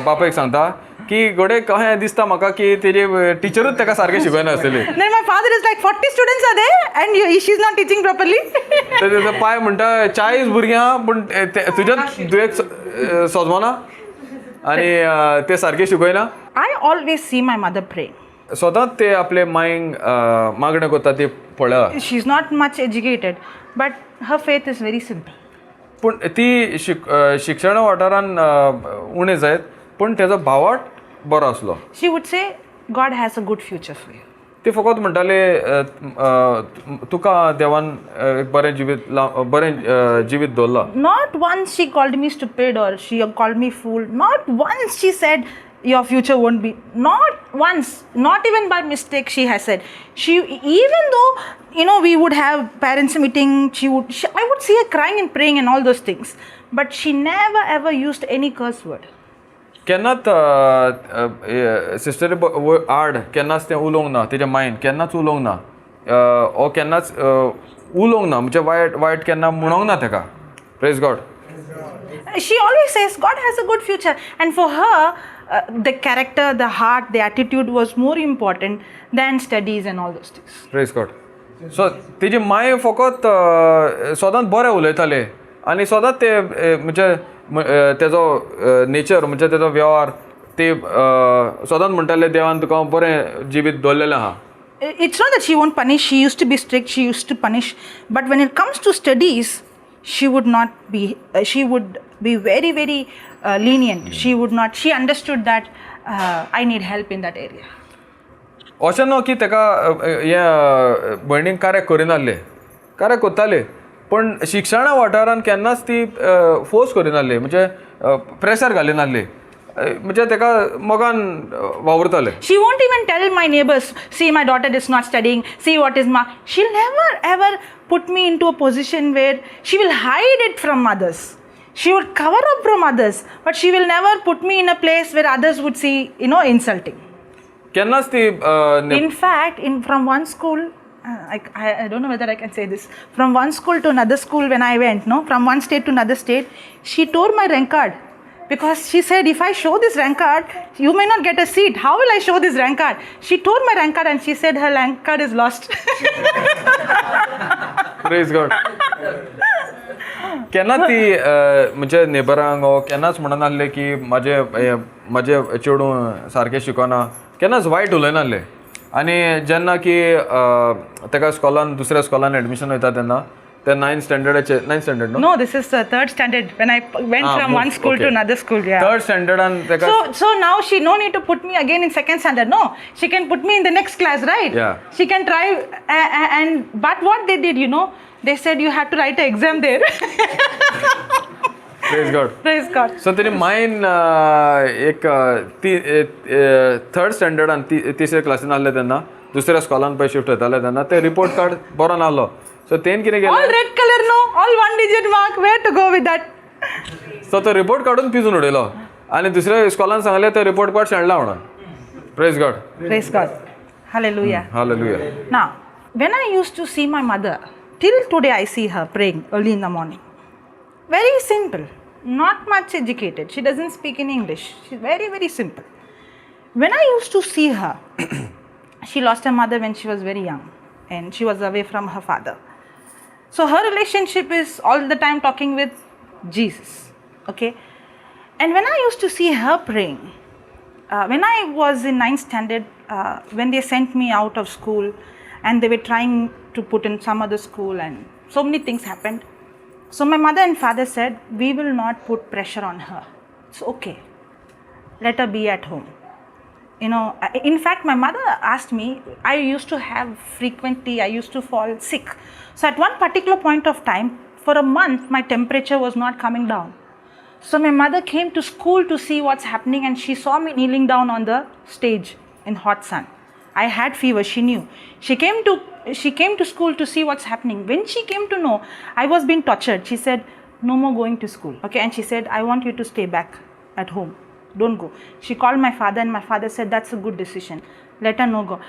बापायक सांगता की घडये कशें दिसता म्हाका की तेजे टिचरूच ताका सारकें शिकयनासतली. Then my father is like, "40 students are there and she's not teaching properly." तर तेजो पाय म्हणटा 40 भुरगीं आहा पूण तुज्यान तुवें सजमना आनी ते सारकें शिकयना. I always see my mother praying. सदांच ते आपले मायंक मागणें करता ती पळयला. She's not much educated, but her faith is very simple. पूण ती शिक्षणा वाठारान उणें जायत पूण तेजो भावार्थ बरो आसलो. She would say, "God has a good future for you." ती फकत म्हणटाले तुका देवान एक बरें जिवीत बरें जिवीत दवरलां. Not once she called me stupid or she called me fool. Not once she said, "Your future won't be." Not once, not even by mistake she has said. She, even though, we would have parents meeting, I would see her crying and praying and all those things. But she never ever used any curse word. केन्नाच सिस्टरी आड केन्नाच तें उलोवंक ना, तेज्या मायन केन्नाच उलोवंक ना, ओ केन्नाच उलोवंक ना, म्हणजे वायट वायट केन्ना म्हणोंक ना तेका. Praise God. She always says God has a good future, and for her, the character, the heart, the attitude was more important than studies and all those things. Praise God. So तेजी माय फकत सदांच बरें उलयताले आनी सदांच ते म्हणजे तेजो नेचर म्हणजे तेजो वेव्हार ते सदांच म्हणटाले देवान तुका बरें जिवीत दवरलेलें आहा. It's not that she won't punish. She used to be strict, she used to punish, but when it comes to studies, she would not be she would be very, very lenient. She would not, she understood that I need help in that area. अशें न्हू की तेका हें भयणीक कार्य करिनासले, कार्य करताले, पूण शिक्षणा वाठारान केन्नाच ती फोर्स करिनासली, म्हणजे प्रेशर घालिनासली, म्हणजे तेका मोगान वावुरताले. She won't even tell my neighbors, "See, my daughter is not studying, see what is ma." She'll never ever put me into a position where she will hide it from others. She would cover up from others, but she will never put me in a place where others would see insulting. केन्नाच ती In fact, in from one school, I don't know whether I can say this. From one school to another school, when I went, no, from one state to another state, she tore my rank card because she said, "If I show this rank card, you may not get a seat. How will I show this rank card?" She tore my rank card and she said her rank card is lost. Praise God. केन्ना ती म्हणजे नेबरांक वो केन्नाच म्हणनासले की म्हाजें चेडूं सारकें शिकना, केन्नाच वायट उलयनासले. आनी जेन्ना की तेका स्कॉलान दुसऱ्या स्कॉलान एडमिशन वयता तेन्ना ते नायन्थ स्टँडर्डाचे, नायन्थ स्टँडर्ड न्हू? No, this is the third standard when I went Ah, from one moved, school to okay. another school. Yeah. Third स्टँडर्डान तेका So now she no need to put me again in second standard. No, she can put me in the next class, right? Yeah. She can try, and but what they did, they said you have to write an exam there. Praise God. Praise God. So तेणी मायन एक ती third स्टँडर्डान ती तिसऱ्या क्लासीन आहले तेन्ना दुसऱ्या स्कॉलान पळय शिफ्ट जाताले तेन्ना ते रिपोर्ट कार्ड बरो नासलो. सो तेन कितें केलें? All red color, no, all one digit mark. Where to go with that? So तो रिपोर्ट काडून पिजून उडयलो आनी दुसऱ्या स्कॉलान सांगलें तो रिपोर्ट कार्ड शेणला म्हणून. Praise God. Praise God. Hallelujah. Hallelujah. Now, when I used to see my mother, Till today, I see her praying early in the morning. Very simple, not much educated. She doesn't speak in English. She's very, very simple. When I used to see her, she lost her mother when she was very young and she was away from her father. So her relationship is all the time talking with Jesus. Okay. And when I used to see her praying, when I was in 9th standard, when they sent me out of school and they were trying to put in some other school and so many things happened. So my mother and father said, we will not put pressure on her. It's okay. Let her be at home. You know, in fact, my mother asked me, I used to have frequently, I used to fall sick. So at one particular point of time, for a month, my temperature was not coming down. So my mother came to school to see what's happening, and she saw me kneeling down on the stage in hot sun. I had fever, she knew. She came to school to see what's happening. When she came to know I was being tortured, she said, no more going to school. Okay, and she said, I want you to stay back at home. Don't go. She called my father, and my father said, that's a good decision. Let her no go.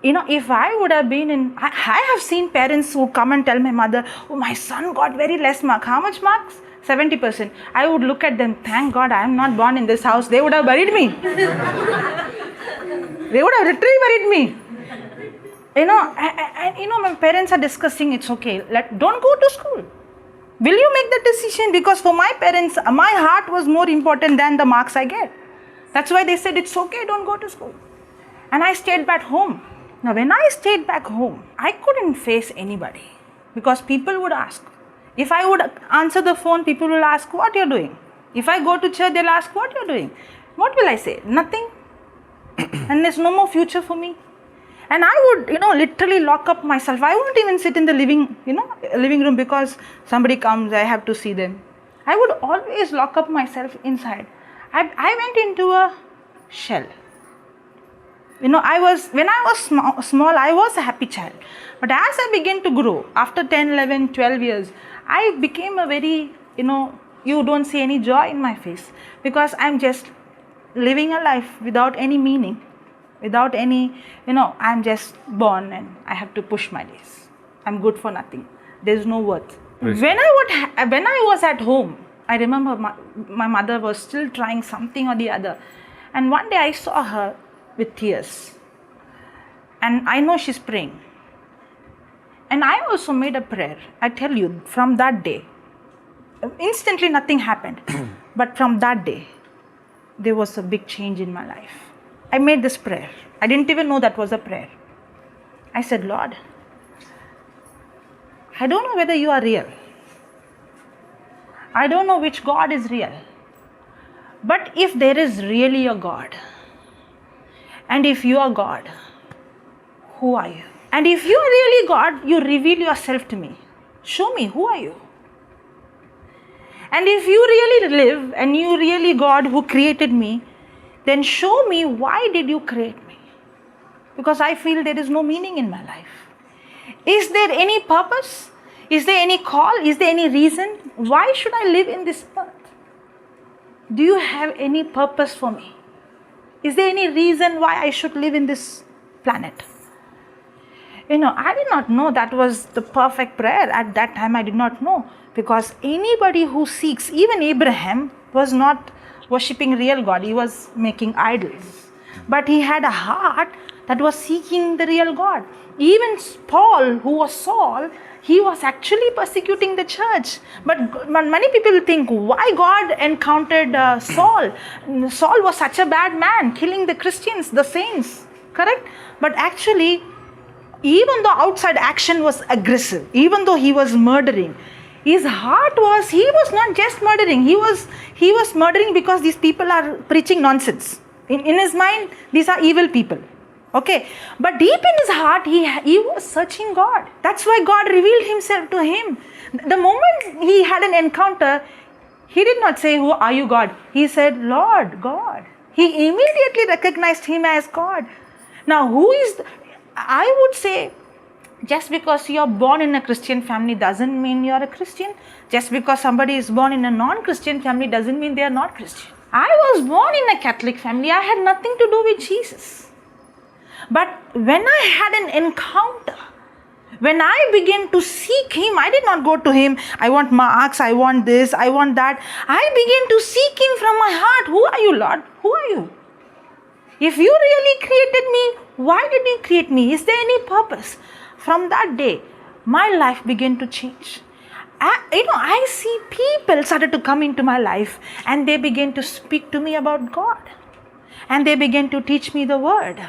You know, if I would have been in, I have seen parents who come and tell my mother, oh, my son got very less mark. How much marks? 70%. I would look at them, thank God I am not born in this house. They would have buried me. They would have literally buried me. You know, and you know, my parents are discussing, it's okay. Don't go to school. Will you make that decision? Because for my parents, my heart was more important than the marks I get. That's why they said, it's okay, don't go to school. And I stayed back home. Now, when I stayed back home, I couldn't face anybody because people would ask. If I would answer the phone, people will ask, what you're doing? If I go to church, they'll ask, what you're doing? What will I say? Nothing. And there's no more future for me. And I would, you know, literally lock up myself. I wouldn't even sit in the living room because somebody comes, I have to see them. I would always lock up myself inside. I went into a shell. You know, when I was small, I was a happy child. But as I began to grow, after 10, 11, 12 years, I became a very, you know, you don't see any joy in my face because I'm just living a life without any meaning. Without any, you know, I'm just born and I have to push my days. I'm good for nothing. There's no worth. When I was at home, I remember my mother was still trying something or the other. And one day I saw her with tears. And I know she's praying. And I also made a prayer. I tell you, from that day, instantly nothing happened. But from that day, there was a big change in my life. I made this prayer. I didn't even know that was a prayer. I said, Lord, I don't know whether you are real. I don't know which God is real. But if there is really a God, and if you are God, who are you? And if you are really God, you reveal yourself to me. Show me, who are you? And if you really live and you really God who created me, then show me, why did you create me? Because I feel there is no meaning in my life. Is there any purpose? Is there any call? Is there any reason? Why should I live in this earth? Do you have any purpose for me? Is there any reason why I should live in this planet? You know, I did not know that was the perfect prayer. At that time, I did not know. Because anybody who seeks, even Abraham was not worshipping real God, he was making idols. But he had a heart that was seeking the real God. Even Paul, who was Saul, he was actually persecuting the church. But many people think, why God encountered Saul? Saul was such a bad man, killing the Christians, the saints, correct? But actually, even though outside action was aggressive, even though he was murdering, his heart was, he was not just murdering, he was murdering because these people are preaching nonsense. In his mind, these are evil people. Okay, but deep in his heart, he was searching God. That's why God revealed himself to him. The moment he had an encounter, he did not say, who are you, God? He said, Lord, God. He immediately recognized him as God. Now, I would say, just because you are born in a Christian family doesn't mean you are a Christian. Just because somebody is born in a non-Christian family doesn't mean they are not Christian. I was born in a Catholic family. I had nothing to do with Jesus. But when I had an encounter When I began to seek Him, I did not go to Him, I want marks, I want this, I want that. I began to seek Him from my heart. Who are you, Lord? Who are you? If you really created me, why did you create me? Is there any purpose? From that day, my life began to change. I see people started to come into my life and they began to speak to me about God. And they began to teach me the word.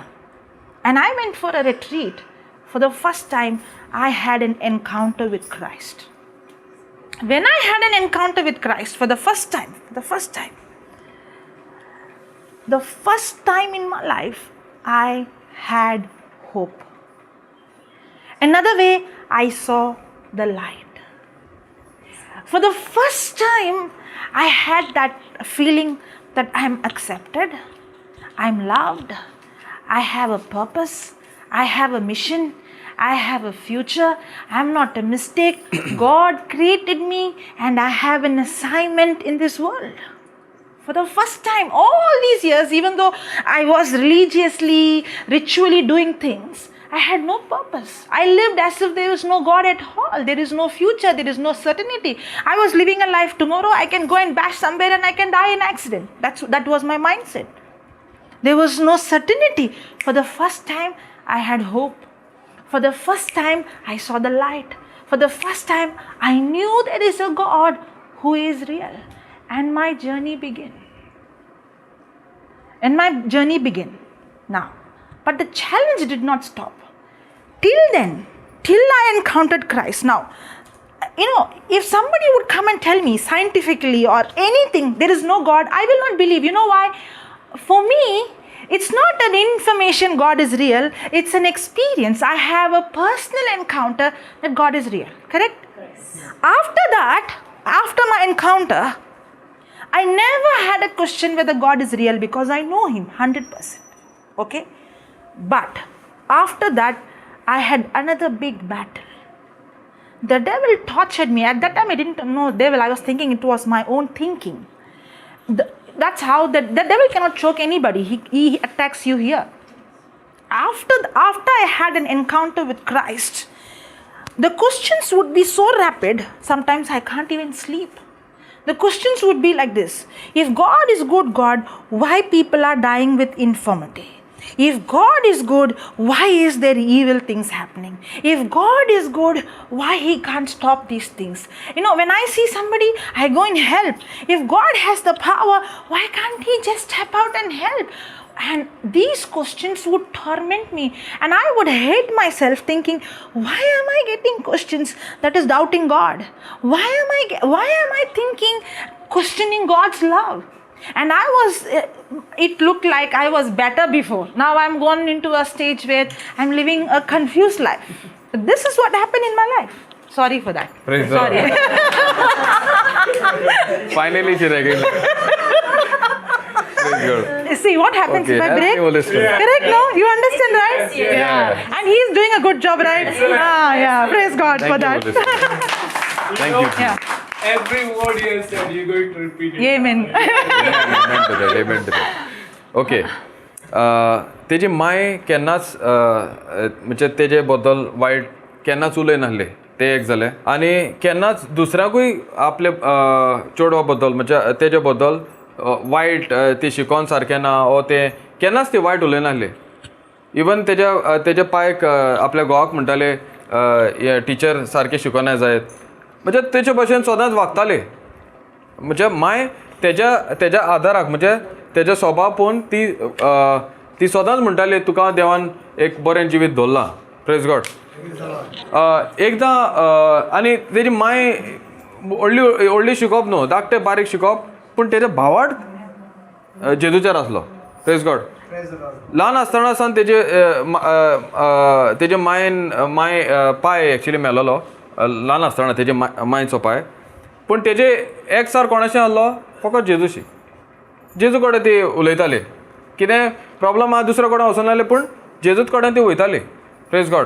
And I went for a retreat. For the first time, I had an encounter with Christ. When I had an encounter with Christ for the first time, the first time in my life, I had hope. Another way, I saw the light. For the first time, I had that feeling that I'm accepted, I'm loved, I have a purpose, I have a mission, I have a future, I'm not a mistake. God created me and I have an assignment in this world. For the first time, all these years, even though I was religiously, ritually doing things, I had no purpose. I lived as if there was no God at all. There is no future. There is no certainty. I was living a life. Tomorrow I can go and bash somewhere and I can die in accident. That was my mindset. There was no certainty. For the first time, I had hope. For the first time, I saw the light. For the first time, I knew there is a God who is real. And my journey began. Now. But the challenge did not stop. Till then, till I encountered Christ. Now, if somebody would come and tell me scientifically or anything, there is no God, I will not believe. You know why? For me, it's not an information God is real. It's an experience. I have a personal encounter that God is real. Correct? Yes. After that, after my encounter, I never had a question whether God is real because I know Him 100%. Okay? But after that, I had another big battle. The devil tortured me. At that time, I didn't know devil. I was thinking it was my own thinking. That's how the devil cannot choke anybody. He attacks you here. After I had an encounter with Christ, the questions would be so rapid, sometimes I can't even sleep. The questions would be like this. If God is good God, why people are dying with infirmity? If God is good, why is there evil things happening? If God is good, why He can't stop these things? When I see somebody, I go and help. If God has the power, why can't He just step out and help? And these questions would torment me. And I would hate myself thinking, why am I getting questions that is doubting God? Why am I thinking, questioning God's love? And it looked like I was better before. Now I'm gone into a stage where I'm living a confused life. This is what happened in my life. Sorry for that. Praise Sorry. the Lord. Finally, she recognized. Praise God. See what happens Okay, if I break? Holy Spirit. Correct? No? You understand, right? Yes. Yeah. And he's doing a good job, right? Yeah. Praise God Thank for you, that. Holy Spirit. Thank you. Yeah. Every word you have said, you're going to repeat it. Amen. Amen to that. Amen to that. Okay. तेजी my केन्नाच म्हणजे तेजे बद्दल वायट केन्नाच उलयनासले ते एक जालें आनी केन्नाच दुसऱ्याकूय आपले चेडवा बद्दल म्हणजे तेजे बद्दल वायट ती शिकोन सारकें ना ओ तें केन्नाच ती वायट उलयनासली. इवन तेज्या तेज्या पायक आपल्या घोवाक म्हणटाले हे टिचर सारकें शिकोना जायत म्हणजे तेचे भशेन सदांच वागताले. म्हणजे माय तेज्या तेज्या आदाराक म्हणजे तेज्या स्वभाव पळोवन ती ती सदांच म्हणटाली तुका देवान एक बरें जिवीत दवरलां. Praise God. एकदां आनी तेजी माय व्हडली व्हडली शिकोवप न्हू, धाकटें बारीक शिकोवप, पूण तेज्या भावार्थ जेजूचेर आसलो. Praise God. ल्हान आसतना सावन तेजे तेजे मायन माय पाय एक्चुली मेलोलो ल्हान आसतना तेजे मायचो पाय, पूण तेजे एकसार कोणाशी आहलो फकत जेजूशी. जेजू कडेन ती उलयताली, कितें प्रॉब्लम आहा दुसऱ्या कडेन वचनासले पूण जेजूच कडेन ती वयताली. Praise God.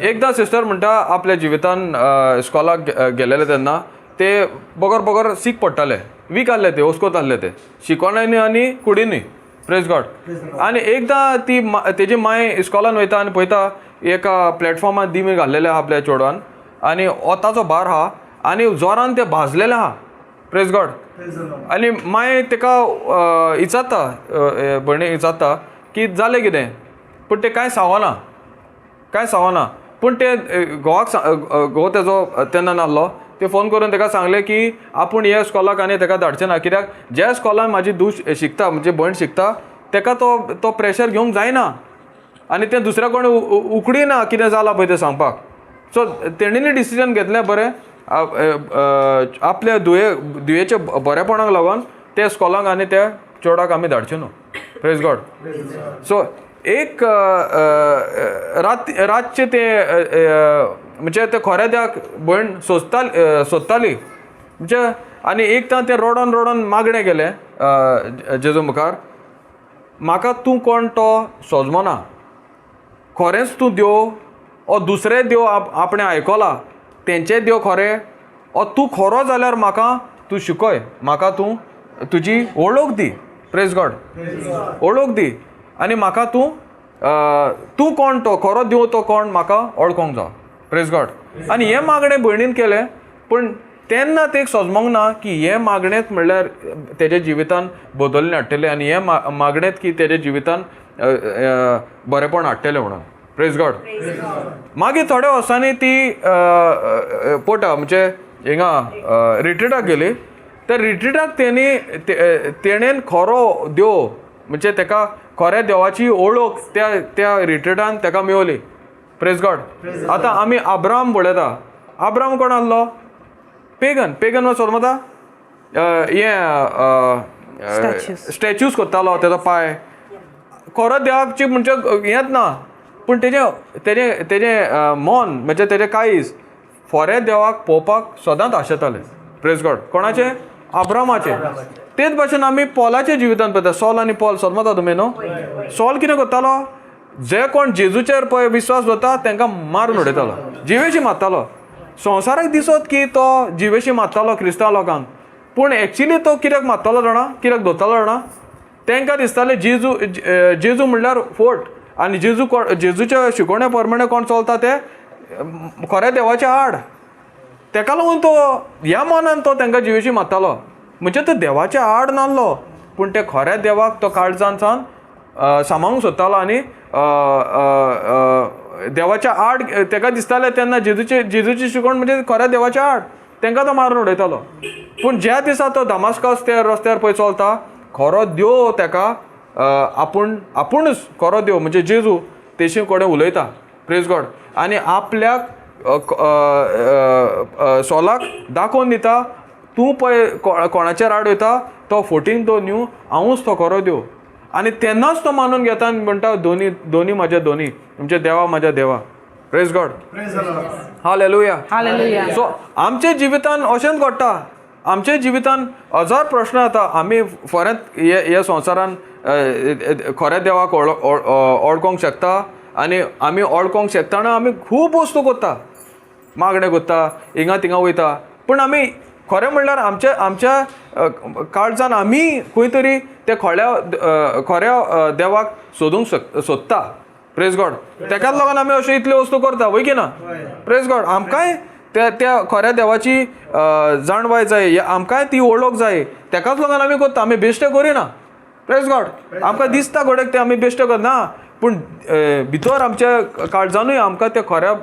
एकदां सिस्टर म्हणटा आपल्या जिवितान इस्कॉलाक गेलेले तेन्ना ते बगर बगर सीक पडटाले, वीक आहले ते, ओस्कोत आहले ते, शिकोनाय न्हय आनी कुडीनूय. Praise God. आनी एकदां ती तेजी मांय इस्कॉलान वयता आनी पळयता एका प्लॅटफॉर्मार दिमी घाल्लेले आहा आपल्या चेडवान आनी वोताचो भार आहा आनी जोरान ते भाजलेले आहा. Praise God. आनी मांय तेका विचारता, भयणीक विचारता की जालें कितें, पूण तें कांय सांगना, कांय सांगना. पूण ते घोवाक, घोव तेजो तेन्ना नासलो, ते फोन करून तेका सांगलें की आपूण ह्या इस्कॉलाक आनी तेका धाडचें ना, कित्याक ज्या इस्कॉलान म्हाजी धूव शिकता, म्हणजे भयण शिकता, तेका तो तो प्रेशर घेवंक जायना आनी तें दुसऱ्या कोण उकडी ना कितें जालां पळय तें सांगपाक. सो तेणेनी डिसिजन घेतलें बरें आपल्या धुयेच्या बरेपणाक लागून त्या इस्कॉलाक आनी त्या चेडवाक आमी धाडचे न्हू. Praise God. सो एक रातचें तें म्हणजे तें खऱ्या देवाक भयण सोदताली म्हणजे. आनी एकदां तें रडोन रडोन मागणें केलें जेजू मुखार, म्हाका तूं कोण तो सोजमना, खरेंच तूं देव ओ दुसरे देव आपणें आयकला तेंचे देव खरें, ओ तूं खरो जाल्यार म्हाका तूं शिकय, म्हाका तूं तुजी वळख दी. Praise God. वळख दी आनी म्हाका तूं तूं कोण तो खरो देव तो कोण म्हाका वळखोंक जाय. Praise God. आनी हें मागणें भयणीन केलें, पूण तेन्ना तें सोजमोंक ना की हें मागणेंच म्हणल्यार तेज्या जिवितान बदलणें हाडटलें आनी हें मागणेंच की तेज्या जिवितान बरेंपण हाडटलें म्हणून. Praise God. मागीर थोड्या वर्सांनी ती पोटा म्हणजे हिंगा रिट्रिटाक गेली. त्या रिट्रिटाक तेणी तेणेन खरो देव म्हणजे तेका खऱ्या देवाची वळख त्या त्या रिट्रिटान तेका मेवली. Praise God. आतां आमी आब्राम पळयता. आब्राम कोण आसलो? पेगन. पेगन सोदमता हें स्टॅच्यूज करतालो, तेजो पांय खरो देवाची म्हणजे हेंच ना, पूण तेजें तेजें तेजें मन म्हणजे तेजें काळीज फोऱ्या देवाक पळोवपाक सदांच आशेतालें. Praise God. कोणाचें? आब्रामाचें. तेच भाशेन आमी पॉलाच्या जिवितान पळयता. सॉल आनी पॉल सोदमता तुमी न्हू. सॉल कितें करतालो? जे कोण जेजूचेर पळय विश्वास दवरता तांकां मारून उडयतालो, जिवेशी मारतालो. संवसाराक दिसत की तो जिवेशी मारतालो क्रिस्तांव लोकांक, पूण एक्चुली तो कित्याक मारतालो जाणा, कित्याक धरतालो जाणा? तांकां दिसतालें जेजू जेजू म्हणल्यार फोट आनी जेजू कोण, जेजूच्या शिकोवण्या प्रमाणे कोण चलता ते खऱ्या देवाच्या आड. तेका लागून तो ह्या मनान तो तांकां जिवेशी मारतालो. म्हणजे तो देवाच्या आड नासलो, पूण ते खऱ्या देवाक तो काळजान सावन सांबाळूंक सोदतालो आनी देवाच्या आड तेका दिसतालें तेन्ना जेजूची जेजूची शिकवण म्हणजे खऱ्या देवाच्या आड, तांकां तो मारून उडयतालो. पूण ज्या दिसा तो दमास्कस त्या रस्त्यार पळय चलता, खरो देव तेका आपूण आपुणूच खरो देव म्हणजे जेजू तेशी कडेन उलयता. Praise God. आनी आपल्याक सोलाक दाखोवन दिता, तूं पळय कोणाचेर आड वयता तो फोटीन तो न्हू, हांवूच तो खरो देव. आनी तेन्नाच तो मानून घेता आनी म्हणटा दोनी दोनी म्हाज्या दोनी म्हणजे देवा म्हाज्या देवा. Praise God. Hallelujah. Hallelujah. So आमच्या जिवितान अशेंच घडटा. आमच्या जिवितान हजार प्रश्न येता. आमी फरत हे संवसारान खऱ्या देवाक वळखोंक शकता आनी आमी वळखोंक शकतना आमी खूब वस्तू करता, मागणें करता, हिंगा थिंगा वयता, पूण आमी खरें म्हणल्यार आमच्या आमच्या काळजान आमी खंय तरी त्या खऱ्या खऱ्या देवाक सोदूंक सोदता. Praise God. तेकाच लागून आमी अश्यो इतल्यो वस्तू करता, वय की ना? Praise God. आमकांय त्या त्या खऱ्या देवाची जाणवाय जाय, आमकांय ती वळख जाय, तेकाच लागून आमी करता. आमी बेश्टे करिना. Praise God. आमकां दिसता घोडेक तें आमी बेश्टे करना, पूण भितर आमच्या काळजानूय आमकां त्या खऱ्या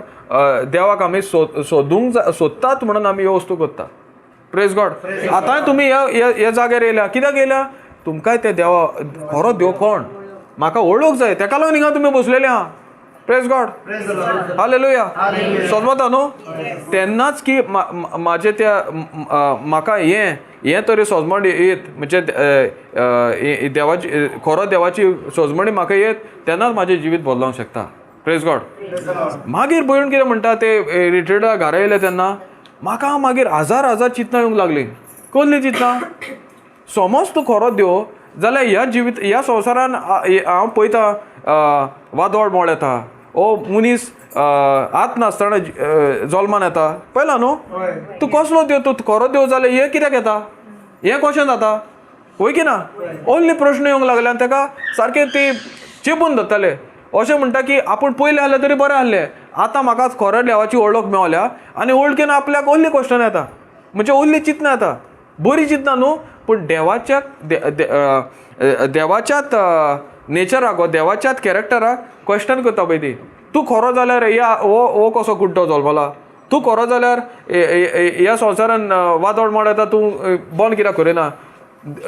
देवाक आमी सोदूंक सोदतात म्हणून आमी ह्यो वस्तू करता. Praise God. आतांय तुमी ह्या ह्या जाग्यार येयल्या, कित्याक येयल्या? तुमकांय ते देवा खरो देव कोण म्हाका वळख जाय, तेका लागून हिंगा तुमी बसलेले आहा. Praise God. Hallelujah. सोदमता न्हू? तेन्नाच की म्हाजें त्या म्हाका हें हें तरी सोजमण येत म्हणजे देवाची खरो देवाची सोजमणी म्हाका येत, तेन्नाच म्हाजें जिवीत बदलोवंक शकता. Praise God. मागीर भयण कितें म्हणटा, ते रिट्रिटा घरा येयले तेन्ना म्हाका मागीर हजार हजार चिंतनां येवंक लागलीं. कसलीं चिंतनां? समज तूं खरो देव जाल्यार ह्या जिवीत ह्या संवसारान हांव पळयता वादळ मोळ येता, ओ मनीस हात नासतना जल्मान येता, पळयला न्हू? तूं कसलो देव? तूं खरो देव जाल्यार हें कित्याक येता? हें कशें जाता? वय की ना? ओन्ली प्रश्न येवंक लागले आनी ताका सारकें ती चेपून धरताले. अशें म्हणटा की आपूण पयलें आहलें तरी बरें आहलें, आतां म्हाका खरो देवाची वळख मेवल्या आनी वळखीन आपल्याक ओन्ली क्वेश्चन येता, म्हणजे ओन्ली चिंतना येता, बरी चिंतना न्हू, पूण देवाच्या देवाच्याच नेचराक वा देवाच्याच कॅरेक्टराक क्वेश्चन करता पळय ती. तूं खरो जाल्यार ह्या हो हो कसो कुड्डो जल्मला, तूं खरो जाल्यार ह्या संवसारान वादळ मोड येता, तूं बंद कित्याक करिना,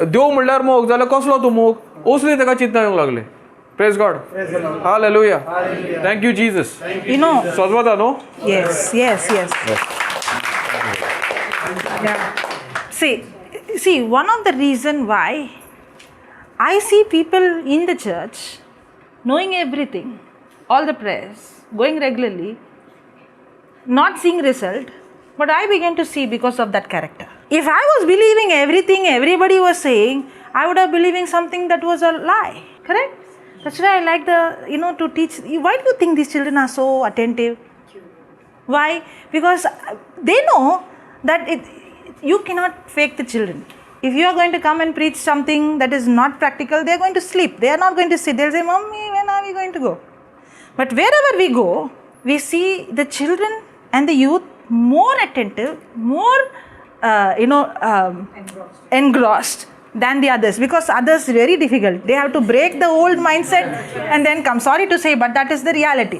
देव म्हणल्यार मोग जाल्यार कसलो तूं मोग, असली ताका चिंतना येवंक लागली. Praise God, hallelujah, thank you Jesus. You know, सजवता न्हू? Yes. Yeah. See, one of the reason why I see people in the church knowing everything, all the prayers, going regularly, not seeing result, but I began to see because of that character. If I was believing everything everybody was saying, I would have believing something that was a lie. Correct? That's why I like the, you know, to teach. Why do you think these children are so attentive? Why? Because they know that you cannot fake the children. If you are going to come and preach something that is not practical, they are going to sleep. They are not going to sit. They will say, Mommy, when are we going to go? But wherever we go, we see the children and the youth more attentive, more, engrossed than the others, because others very difficult. They have to break the old mindset and then come. Sorry to say, but that is the reality.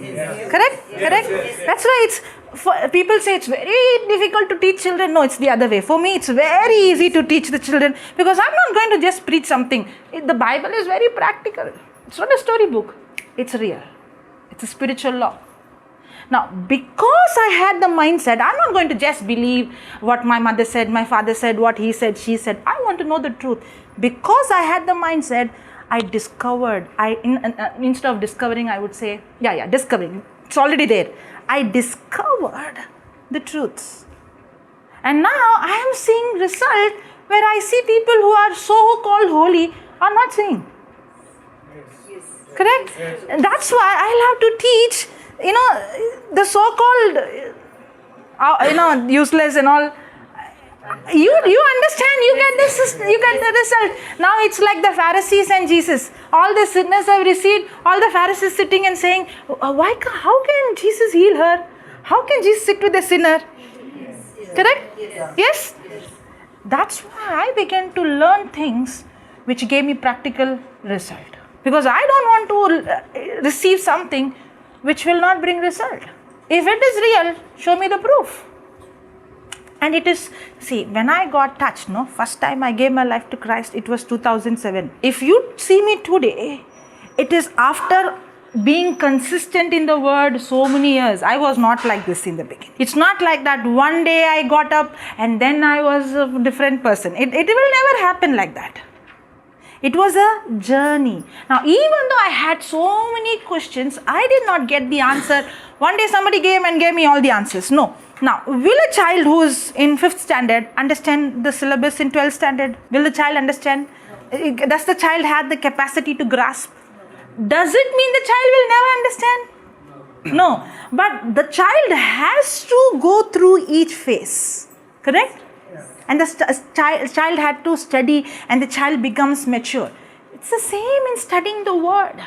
Correct? Correct? That's why it's, for, people say it's very difficult to teach children. No, it's the other way. For me, it's very easy to teach the children, because I'm not going to just preach something. The Bible is very practical. It's not a storybook. It's real. It's a spiritual law. Now, because I had the mindset, I'm not going to just believe what my mother said, my father said, what he said, she said. I want to know the truth. Because I had the mindset, I discovered, instead of discovering, I would say, discovering. It's already there. I discovered the truths. And now I am seeing result where I see people who are so-called holy are not seeing. Yes. Correct? Yes. And that's why I'll have to teach, you know, the so-called, useless and all. You understand, you get this, you get the result. Now it's like the Pharisees and Jesus. All the sinners have received, all the Pharisees sitting and saying, why? How can Jesus heal her? How can Jesus sit with the sinner? Yes. Correct? Yes. Yes? Yes. That's why I began to learn things which gave me practical result. Because I don't want to receive something which will not bring result. If it is real, show me the proof. And it is, see, when I got touched, no, first time I gave my life to Christ, it was 2007. If you see me today, it is after being consistent in the word so many years. I was not like this in the beginning. It's not like that one day I got up and then I was a different person. It will never happen like that. It was a journey. Now, even though I had so many questions, I did not get the answer. One day somebody came and gave me all the answers. No. Now, will a child who is in 5th standard understand the syllabus in 12th standard? Will the child understand? No. Does the child have the capacity to grasp? No. Does it mean the child will never understand? No. But the child has to go through each phase. Correct? And the child had to study, and the child becomes mature. It's the same in studying the word.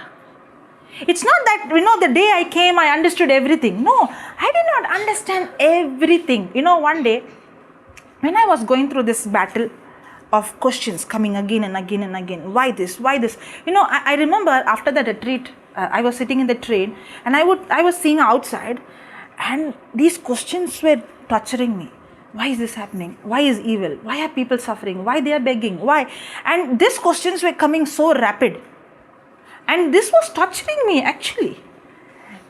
It's not that, you know, the day I came, I understood everything. No, I did not understand everything. You know, one day, when I was going through this battle of questions coming again and again and again, why this, why this? You know, I remember after the retreat, I was sitting in the train, and I was seeing outside, and these questions were torturing me. Why is this happening? Why is evil? Why are people suffering? Why they are begging? Why? And these questions were coming so rapid. And this was torturing me actually.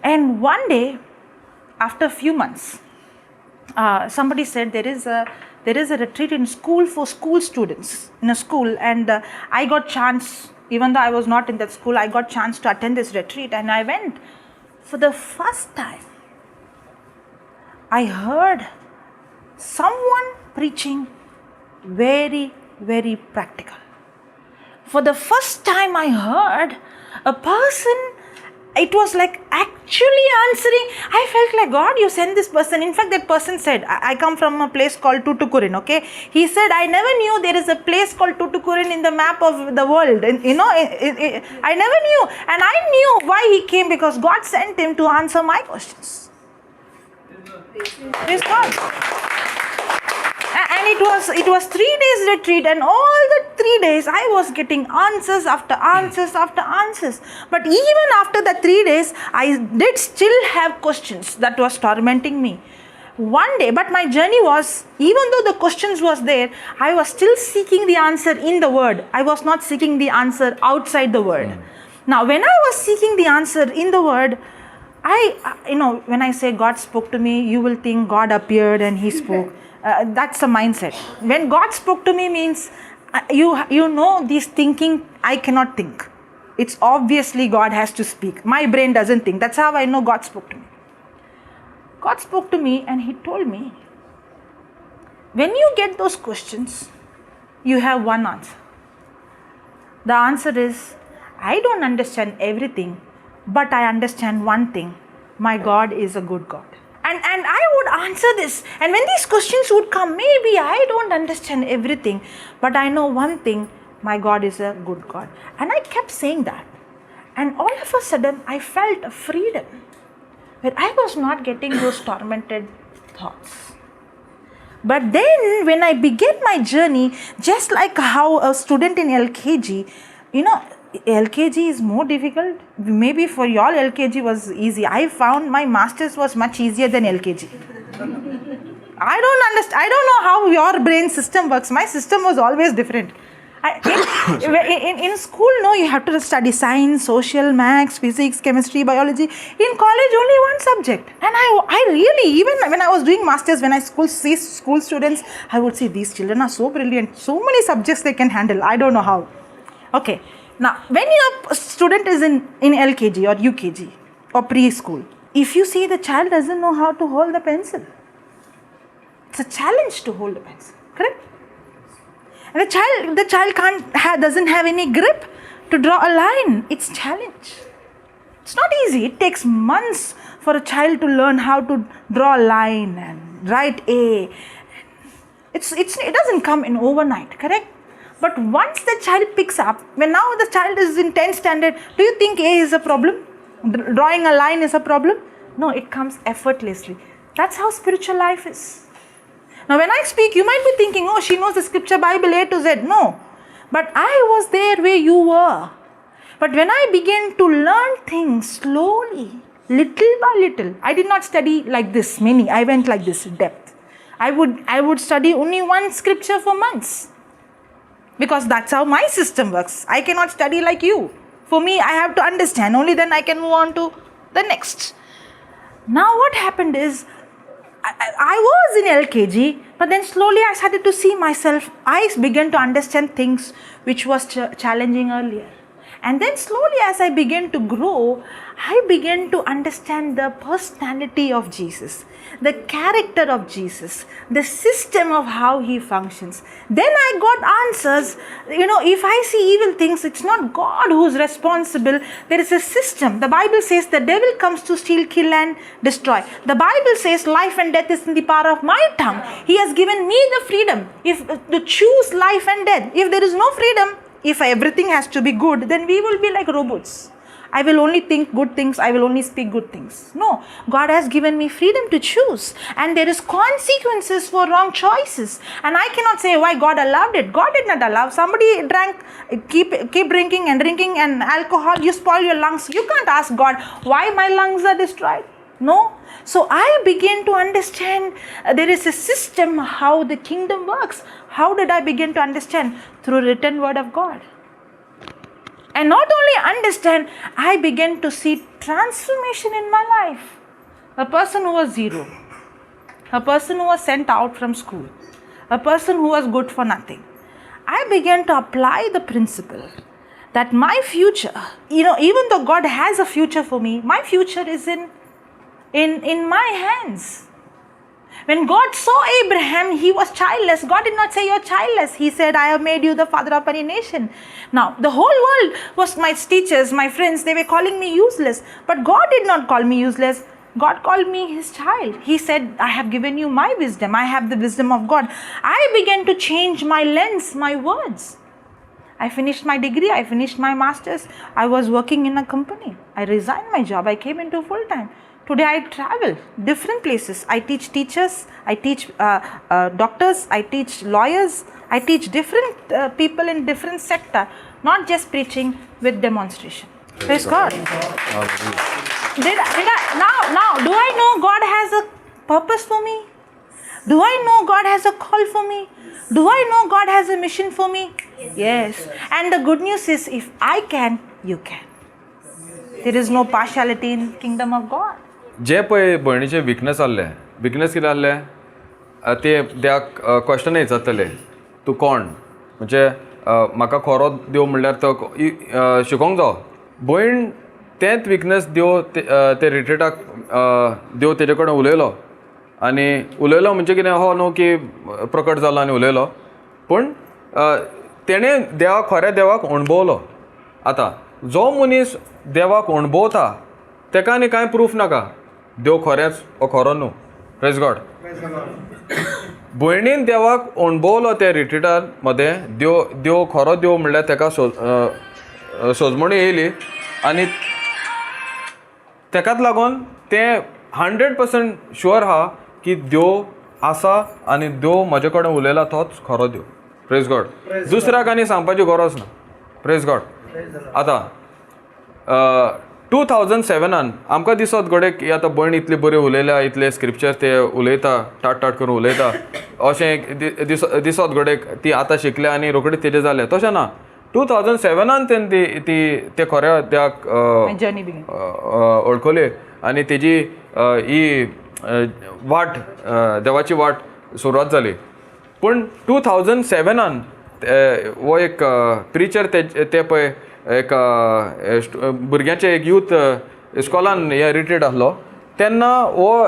And one day, after a few months, somebody said there is a retreat in school for school students in a school. And I got chance, even though I was not in that school, I got chance to attend this retreat, and I went. For the first time, I heard someone preaching very, very practical. For the first time I heard a person It was like actually answering. I felt like, God, you sent this person. In fact, that person said, I come from a place called Tuticorin, okay? He said, I never knew there is a place called Tuticorin in the map of the world. And, you know, I never knew. And I knew why he came, because God sent him to answer my questions. Praise God. And it was 3 days retreat, and all the 3 days I was getting answers after answers after answers. But even after the 3 days, I did still have questions that was tormenting me. One day, but my journey was, even though the questions was there, I was still seeking the answer in the Word. I was not seeking the answer outside the Word. Now, when I was seeking the answer in the Word, when I say God spoke to me, you will think God appeared and He spoke. That's the mindset. When God spoke to me means, you know, this thinking, I cannot think. It's obviously God has to speak. My brain doesn't think. That's how I know God spoke to me. God spoke to me and He told me, when you get those questions, you have one answer. The answer is, I don't understand everything, but I understand one thing. My God is a good God. And I would answer this. And when these questions would come, maybe I don't understand everything, but I know one thing, my God is a good God. And I kept saying that. And all of a sudden, I felt a freedom where I was not getting those tormented thoughts. But then when I began my journey, just like how a student in LKG, you know, LKG is more difficult. Maybe for y'all LKG was easy. I found my master's was much easier than LKG. I don't understand. I don't know how your brain system works. My system was always different. In school, no, you have to study science, social, maths, physics, chemistry, biology. In college, only one subject. And I really, even when I was doing masters, when I see school students, I would say these children are so brilliant. So many subjects they can handle. I don't know how. Okay. Now, when your student is in LKG or UKG or preschool, if you see the child doesn't know how to hold the pencil, it's a challenge to hold the pencil, correct? And the child doesn't have any grip to draw a line. It's challenge. It's not easy. It takes months for a child to learn how to draw a line and write A. It doesn't come in overnight, correct? But once the child picks up, when now the child is in 10th standard, do you think A is a problem? Drawing a line is a problem? No, it comes effortlessly. That's how spiritual life is. Now when I speak, you might be thinking, oh, she knows the scripture Bible A to Z. No, but I was there where you were. But when I began to learn things slowly, little by little, I did not study like this many. I went like this depth. I would study only one scripture for months. Because that's how my system works. I cannot study like you. For me, I have to understand. Only then I can move on to the next. Now what happened is, I was in LKG, but then slowly I started to see myself. I began to understand things which was challenging earlier. And then slowly as I began to grow, I began to understand the personality of Jesus, the character of Jesus, the system of how he functions. Then I got answers. You know, if I see evil things, it's not God who's responsible. There is a system. The Bible says the devil comes to steal, kill and destroy. The Bible says life and death is in the power of my tongue. He has given me the freedom if to choose life and death. If there is no freedom, if everything has to be good, then we will be like robots. I will only think good things, I will only speak good things. No, God has given me freedom to choose, and there is consequences for wrong choices. And I cannot say why God allowed it. God did not allow. Somebody drank, keep drinking and drinking and alcohol, you spoil your lungs. You can't ask God why my lungs are destroyed. No. So I began to understand there is a system how the kingdom works. How did I begin to understand? Through written word of God. And not only understand, I began to see transformation in my life. A person who was zero, a person who was sent out from school, a person who was good for nothing. I began to apply the principle that my future, you know, even though God has a future for me, my future is in my hands. When God saw Abraham, he was childless. God did not say, "You're childless." He said, "I have made you the father of many nations." Now, the whole world was my teachers, my friends, they were calling me useless. But God did not call me useless. God called me his child. He said, "I have given you my wisdom. I have the wisdom of God." I began to change my lens, my words. I finished my degree, I finished my master's. I was working in a company. I resigned my job, I came into full time. Today I travel different places. I teach teachers, I teach doctors, I teach lawyers, I teach different people in different sector, not just preaching with demonstration. Praise God. Did I, now, do I know God has a purpose for me? Do I know God has a call for me? Do I know God has a mission for me? Yes. And the good news is, if I can, you can. There is no partiality in kingdom of God. जे पळय भयणीचे weakness आहले, weakness कितें आहलें, ते त्या question विचारतले, तूं कोण, म्हणजे म्हाका खरो देव म्हणल्यार तो शिकोंक जावो. भयण तेंच विकनस देव ते रिट्रिटाक देव तेजे कडेन उलयलो, आनी उलयलो म्हणजे कितें हो न्हू की प्रकट जालो आनी उलयलो, पूण तेणें देवाक, खऱ्या देवाक अणभवलो. आतां जो मनीस देवाक अणभवता तेका आनी कांय प्रूफ नाका, देव खरेंच हो खरो न्हू. Praise God. भयणीन देवाक अणभवलो त्या रिट्रिटान मदें, देव देव खरो देव म्हणल्यार तेका सोजमणी येयली, आनी तेकाच लागून तें 100% शुअर आहा की देव आसा आनी देव म्हजे कडेन उलयला तोच खरो देव. Praise God. दुसऱ्याक आनी सांगपाची गरज ना. Praise God. आतां 2007 आमकां दिसत घडये की आतां भयण इतली बरी उलयल्या, इतले स्क्रिप्चर ते उलयता, टाट टाट करून उलयता, अशें एक दिसत घडये ती आतां शिकल्या आनी रोखडीच तेजें जालें. तशें ना. 2007 तेन्ना ती ती ते खऱ्या त्याक वळखली आनी तेजी ही वाट, देवाची वाट सुरवात जाली. पूण 2007 हो एक प्रिचर ते पळय एक भुरग्यांचे एक यूथ इस्कॉलान हे रिट्रीट आसलो, तेन्ना हो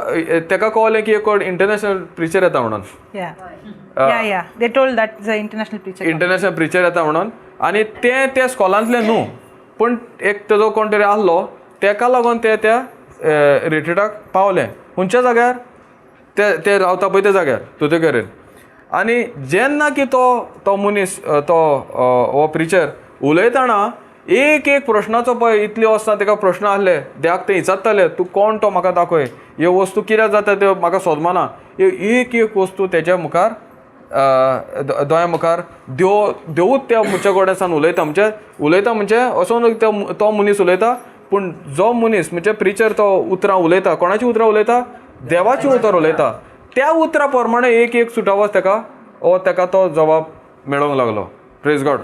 तेका कळलें की एक इंटरनॅशनल प्रिचर येता म्हणून. इंटरनॅशनल प्रिचर येता म्हणून, आनी ते त्या स्कॉलांतलें न्हू, पूण एक तेजो कोण तरी आसलो, तेका लागून ते त्या रिट्रिटाक पावले. खंयच्या जाग्यार ते ते रावता पळय त्या जाग्यार तुजे कडेन. आनी जेन्ना की तो तो मनीस तो हो प्रिचर उलयतना एक एक प्रश्नाचो पळय इतल्यो आसतना तेका प्रश्न आहले, देवाक ते विचारताले, तूं कोण तो म्हाका दाखय, ह्यो वस्तू कित्याक जाता त्यो म्हाका सोदमाना. एक एक वस्तू तेज्या मुखार दोळ्या मुखार देव देवूच त्या मनशा कडेन सान उलयता. म्हणजे उलयता म्हणजे असो न्हू तो मनीस उलयता, पूण जो मनीस म्हणजे प्रिचर तो उतरां उलयता, कोणाची उतरां उलयता, देवाची उतर उलयता, त्या उतरां प्रमाणे एक एक सुटावस तेका ओ तेका तो जबाब मेळोंक लागलो. Praise God.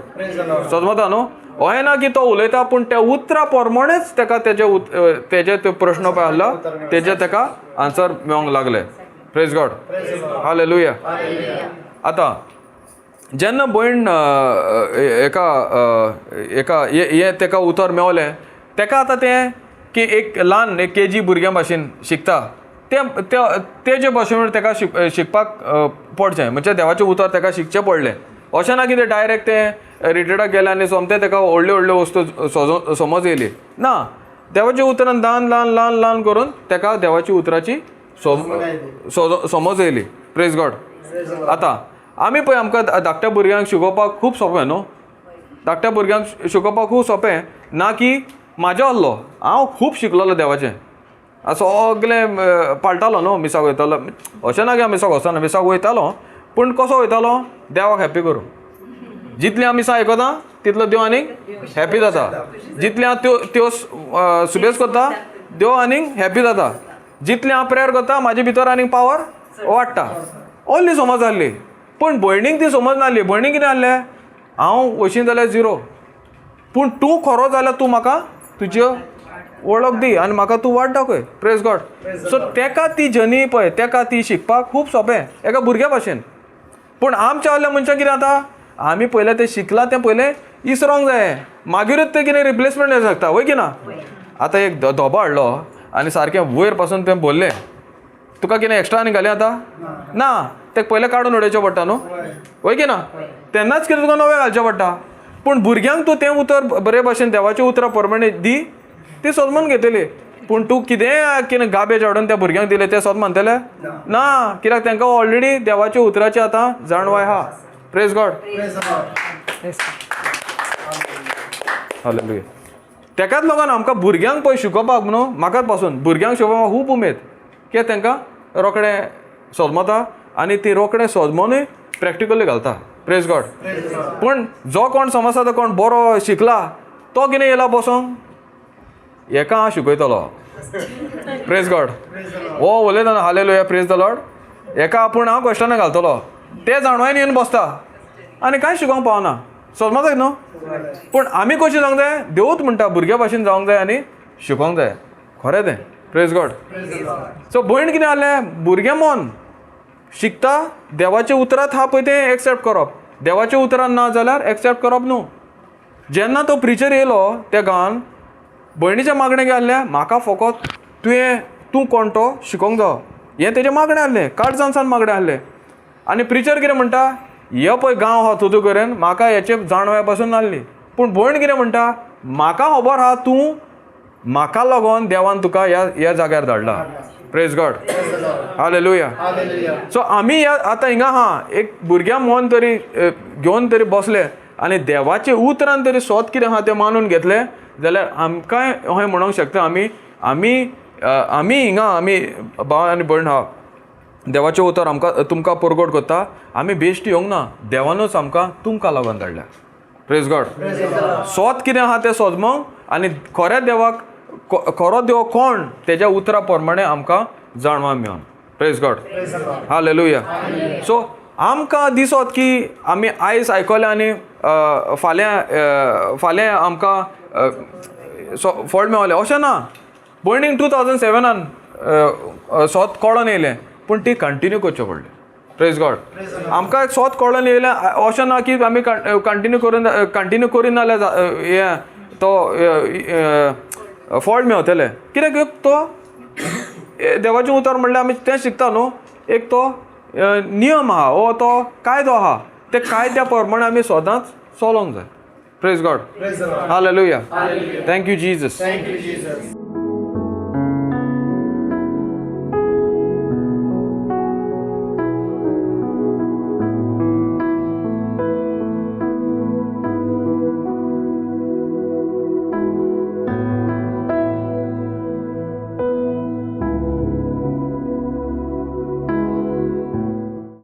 सजमता न्हू, अहें ना की तो उलयता, पूण त्या उतरां प्रमाणेच तेका तेजे तेजे ते प्रश्न पळय आहलो तेजे तेका आन्सर मेळोंक लागले. Praise God. Hallelujah. आतां जेन्ना भयण एका एका हें तेका उतर मेवलें, तेका आतां तें की एक ल्हान एक केजी भुरग्यां भाशेन शिकता, तें तेजे भाशेन तेका शिकपाक पडचें, म्हणजे देवाचें उतर तेका शिकचें पडलें. अशें ना की तें डायरेक्ट तें रिट्रिटाक गेलें आनी सोमतें तेका व्हडल्यो व्हडल्यो वस्तू समज येयली ना. देवाच्या उतरान ल्हान ल्हान ल्हान ल्हान करून तेका देवाची उतराची समज येयली. Praise God. आतां आमी पळय आमकां धाकट्या भुरग्यांक शिकोवपाक खूब सोंपें न्हू, धाकट्या भुरग्यांक शिकोवपाक खूब सोंपें ना की म्हाजें आहलो हांव खूब शिकलोलो देवाचें, सगलें पाळटालो न्हू, मिसाक वयतालो, अशें ना की हांव मिसाक वचना, मिसाक वयतालो, पूण कसो वयतालो, देवाक हॅप्पी करूं. जितलीं हांव मिसां आयकता तितलो देव आनीक हॅप्पी जाता, जितलें हांव त्यो त्यो सुबेज करता देव आनीक हॅप्पी जाता, जितलें हांव प्रेयर करता म्हाजे भितर आनीक पावर वाडटा. ओल्ली समज आहली, पूण भयणीक ती समज नासली. भयणीक कितें आहलें, हांव वशीन जाल्यार झिरो, पूण तूं खरो जाल्यार तूं म्हाका तुज्यो वळख दी आनी म्हाका तूं वाट दाखय. Praise God. सो तेका ती जर्नी पळय तेका ती शिकपाक खूब सोंपें एका भुरग्या भाशेन. पूण आमच्या आहल्या मनशां कितें जाता, आमी पयलें तें शिकलां तें पयलें इसरोंक जाय, मागीरूच तें कितें रिप्लेसमेंट येवंक शकता, वय की ना. आतां एक धोबो हाडलो आनी सारकें वयर पासून तें भरलें, तुका कितें एक्स्ट्रा आनी घाली आतां ना, तें पयलें काडून उडोवचें पडटा न्हू, वय की ना? तेन्नाच कितें तुका नवें घालचें पडटा. पूण भुरग्यांक तूं तें उतर बरे भाशेन देवाचें उतरां प्रमाणे दी, ती सोदमून घेतली. पूण तूं कितेंय कितें गाबेज हाडून त्या भुरग्यांक दिलें तें सोद मानतले ना, कित्याक तांकां ऑलरेडी देवाच्या उतराची आतां जाणवाय आहा. Praise God. हालेलुया. तेकाच लागून आमकां भुरग्यांक पळय शिकोवपाक न्हू, म्हाकाच पासून भुरग्यांक शिकोवपाक खूब उमेद, कित्याक तांकां रोखडें सोदमता आनी ती रोखडें सोदमोनूय प्रॅक्टिकली घालता. Praise God. पूण जो कोण समजता तो कोण बरो शिकला तो कितें येयला बसोंक हेका हांव शिकयतलो. Praise God. हो उलयतना हालेलुया प्रेज the Lord, हेका आपूण हांव क्वेश्चनां घालतलो, ते जाणवायन येवन बसता आनी कांय शिकोवंक पावना. समजता न्हू? पूण आमी कशें जावंक जाय, देवूच म्हणटा भुरग्या भाशेन जावंक जाय आनी शिकोवंक जाय. खरें तें. Praise God. सो भयण कितें जालें, भुरगें मन शिकता देवाच्या उतरांत आहा पळय तें एक्सेप्ट करप, देवाच्या उतरान ना जाल्यार एक्सेप्ट करप न्हू. जेन्ना तो प्रिचर येयलो त्या गांवान, भयणीचें मागणें कितें आसलें, म्हाका फकत तुवें तूं कोण तो शिकोवंक जावो, हें तेजें मागणें आसलें, काळजान सावन मागणें आसलें. आनी प्रिचर कितें म्हणटा, हे पळय गांव आहा तुजो कडेन, म्हाका हेचे जाणवाय पासून नासली. पूण भयण कितें म्हणटा, म्हाका खबर आहा तूं म्हाका लागून देवान तुका ह्या ह्या जाग्यार धाडला. Praise God. हालेलुया. सो आमी ह्या आतां हिंगा आहा, एक भुरग्यां मन तरी घेवन तरी बसले आनी देवाचे उतरान तरी सोद कितें आहा तें मानून घेतलें जाल्यार आमकांय अशें म्हणूंक शकता आमी आमी आमी हिंगा आमी भाव आनी भयण आहा, देवाचें उतर आमकां तुमकां परगट करता. आमी बेश्टी येवंक ना, देवानूच आमकां तुमकां लागून धाडल्या. Praise God. सोद कितें आहा तें सोदमोंक आनी खऱ्या देवाक खरो देव कोण तेज्या उतरा प्रमाणे आमकां जाणवा मेळोन. Praise God. हालेलुया. सो आमकां दिसत की आमी आयज आयकलें आनी फाल्यां फाल्यां आमकां फळ मेवलें अशें ना. भयणीक 2007 सोद कळोन येयलें, पूण ती कंटिन्यू करचें पडलें. Praise God. आमकां सोद कळोन येयलें अशें ना की आमी कंटिन्यू करून कंटिन्यू करिना जाल्यार हें तो फळ मेवतलें. कित्याक तो देवाचें उतर म्हणल्यार आमी तें शिकता न्हू, एक तो नियम आहा वो तो कायदो आहा, ते कायद्या प्रमाणे आमी सदांच चलोंक जाय. Praise God. Hallelujah. Thank you Jesus. Thank you Jesus.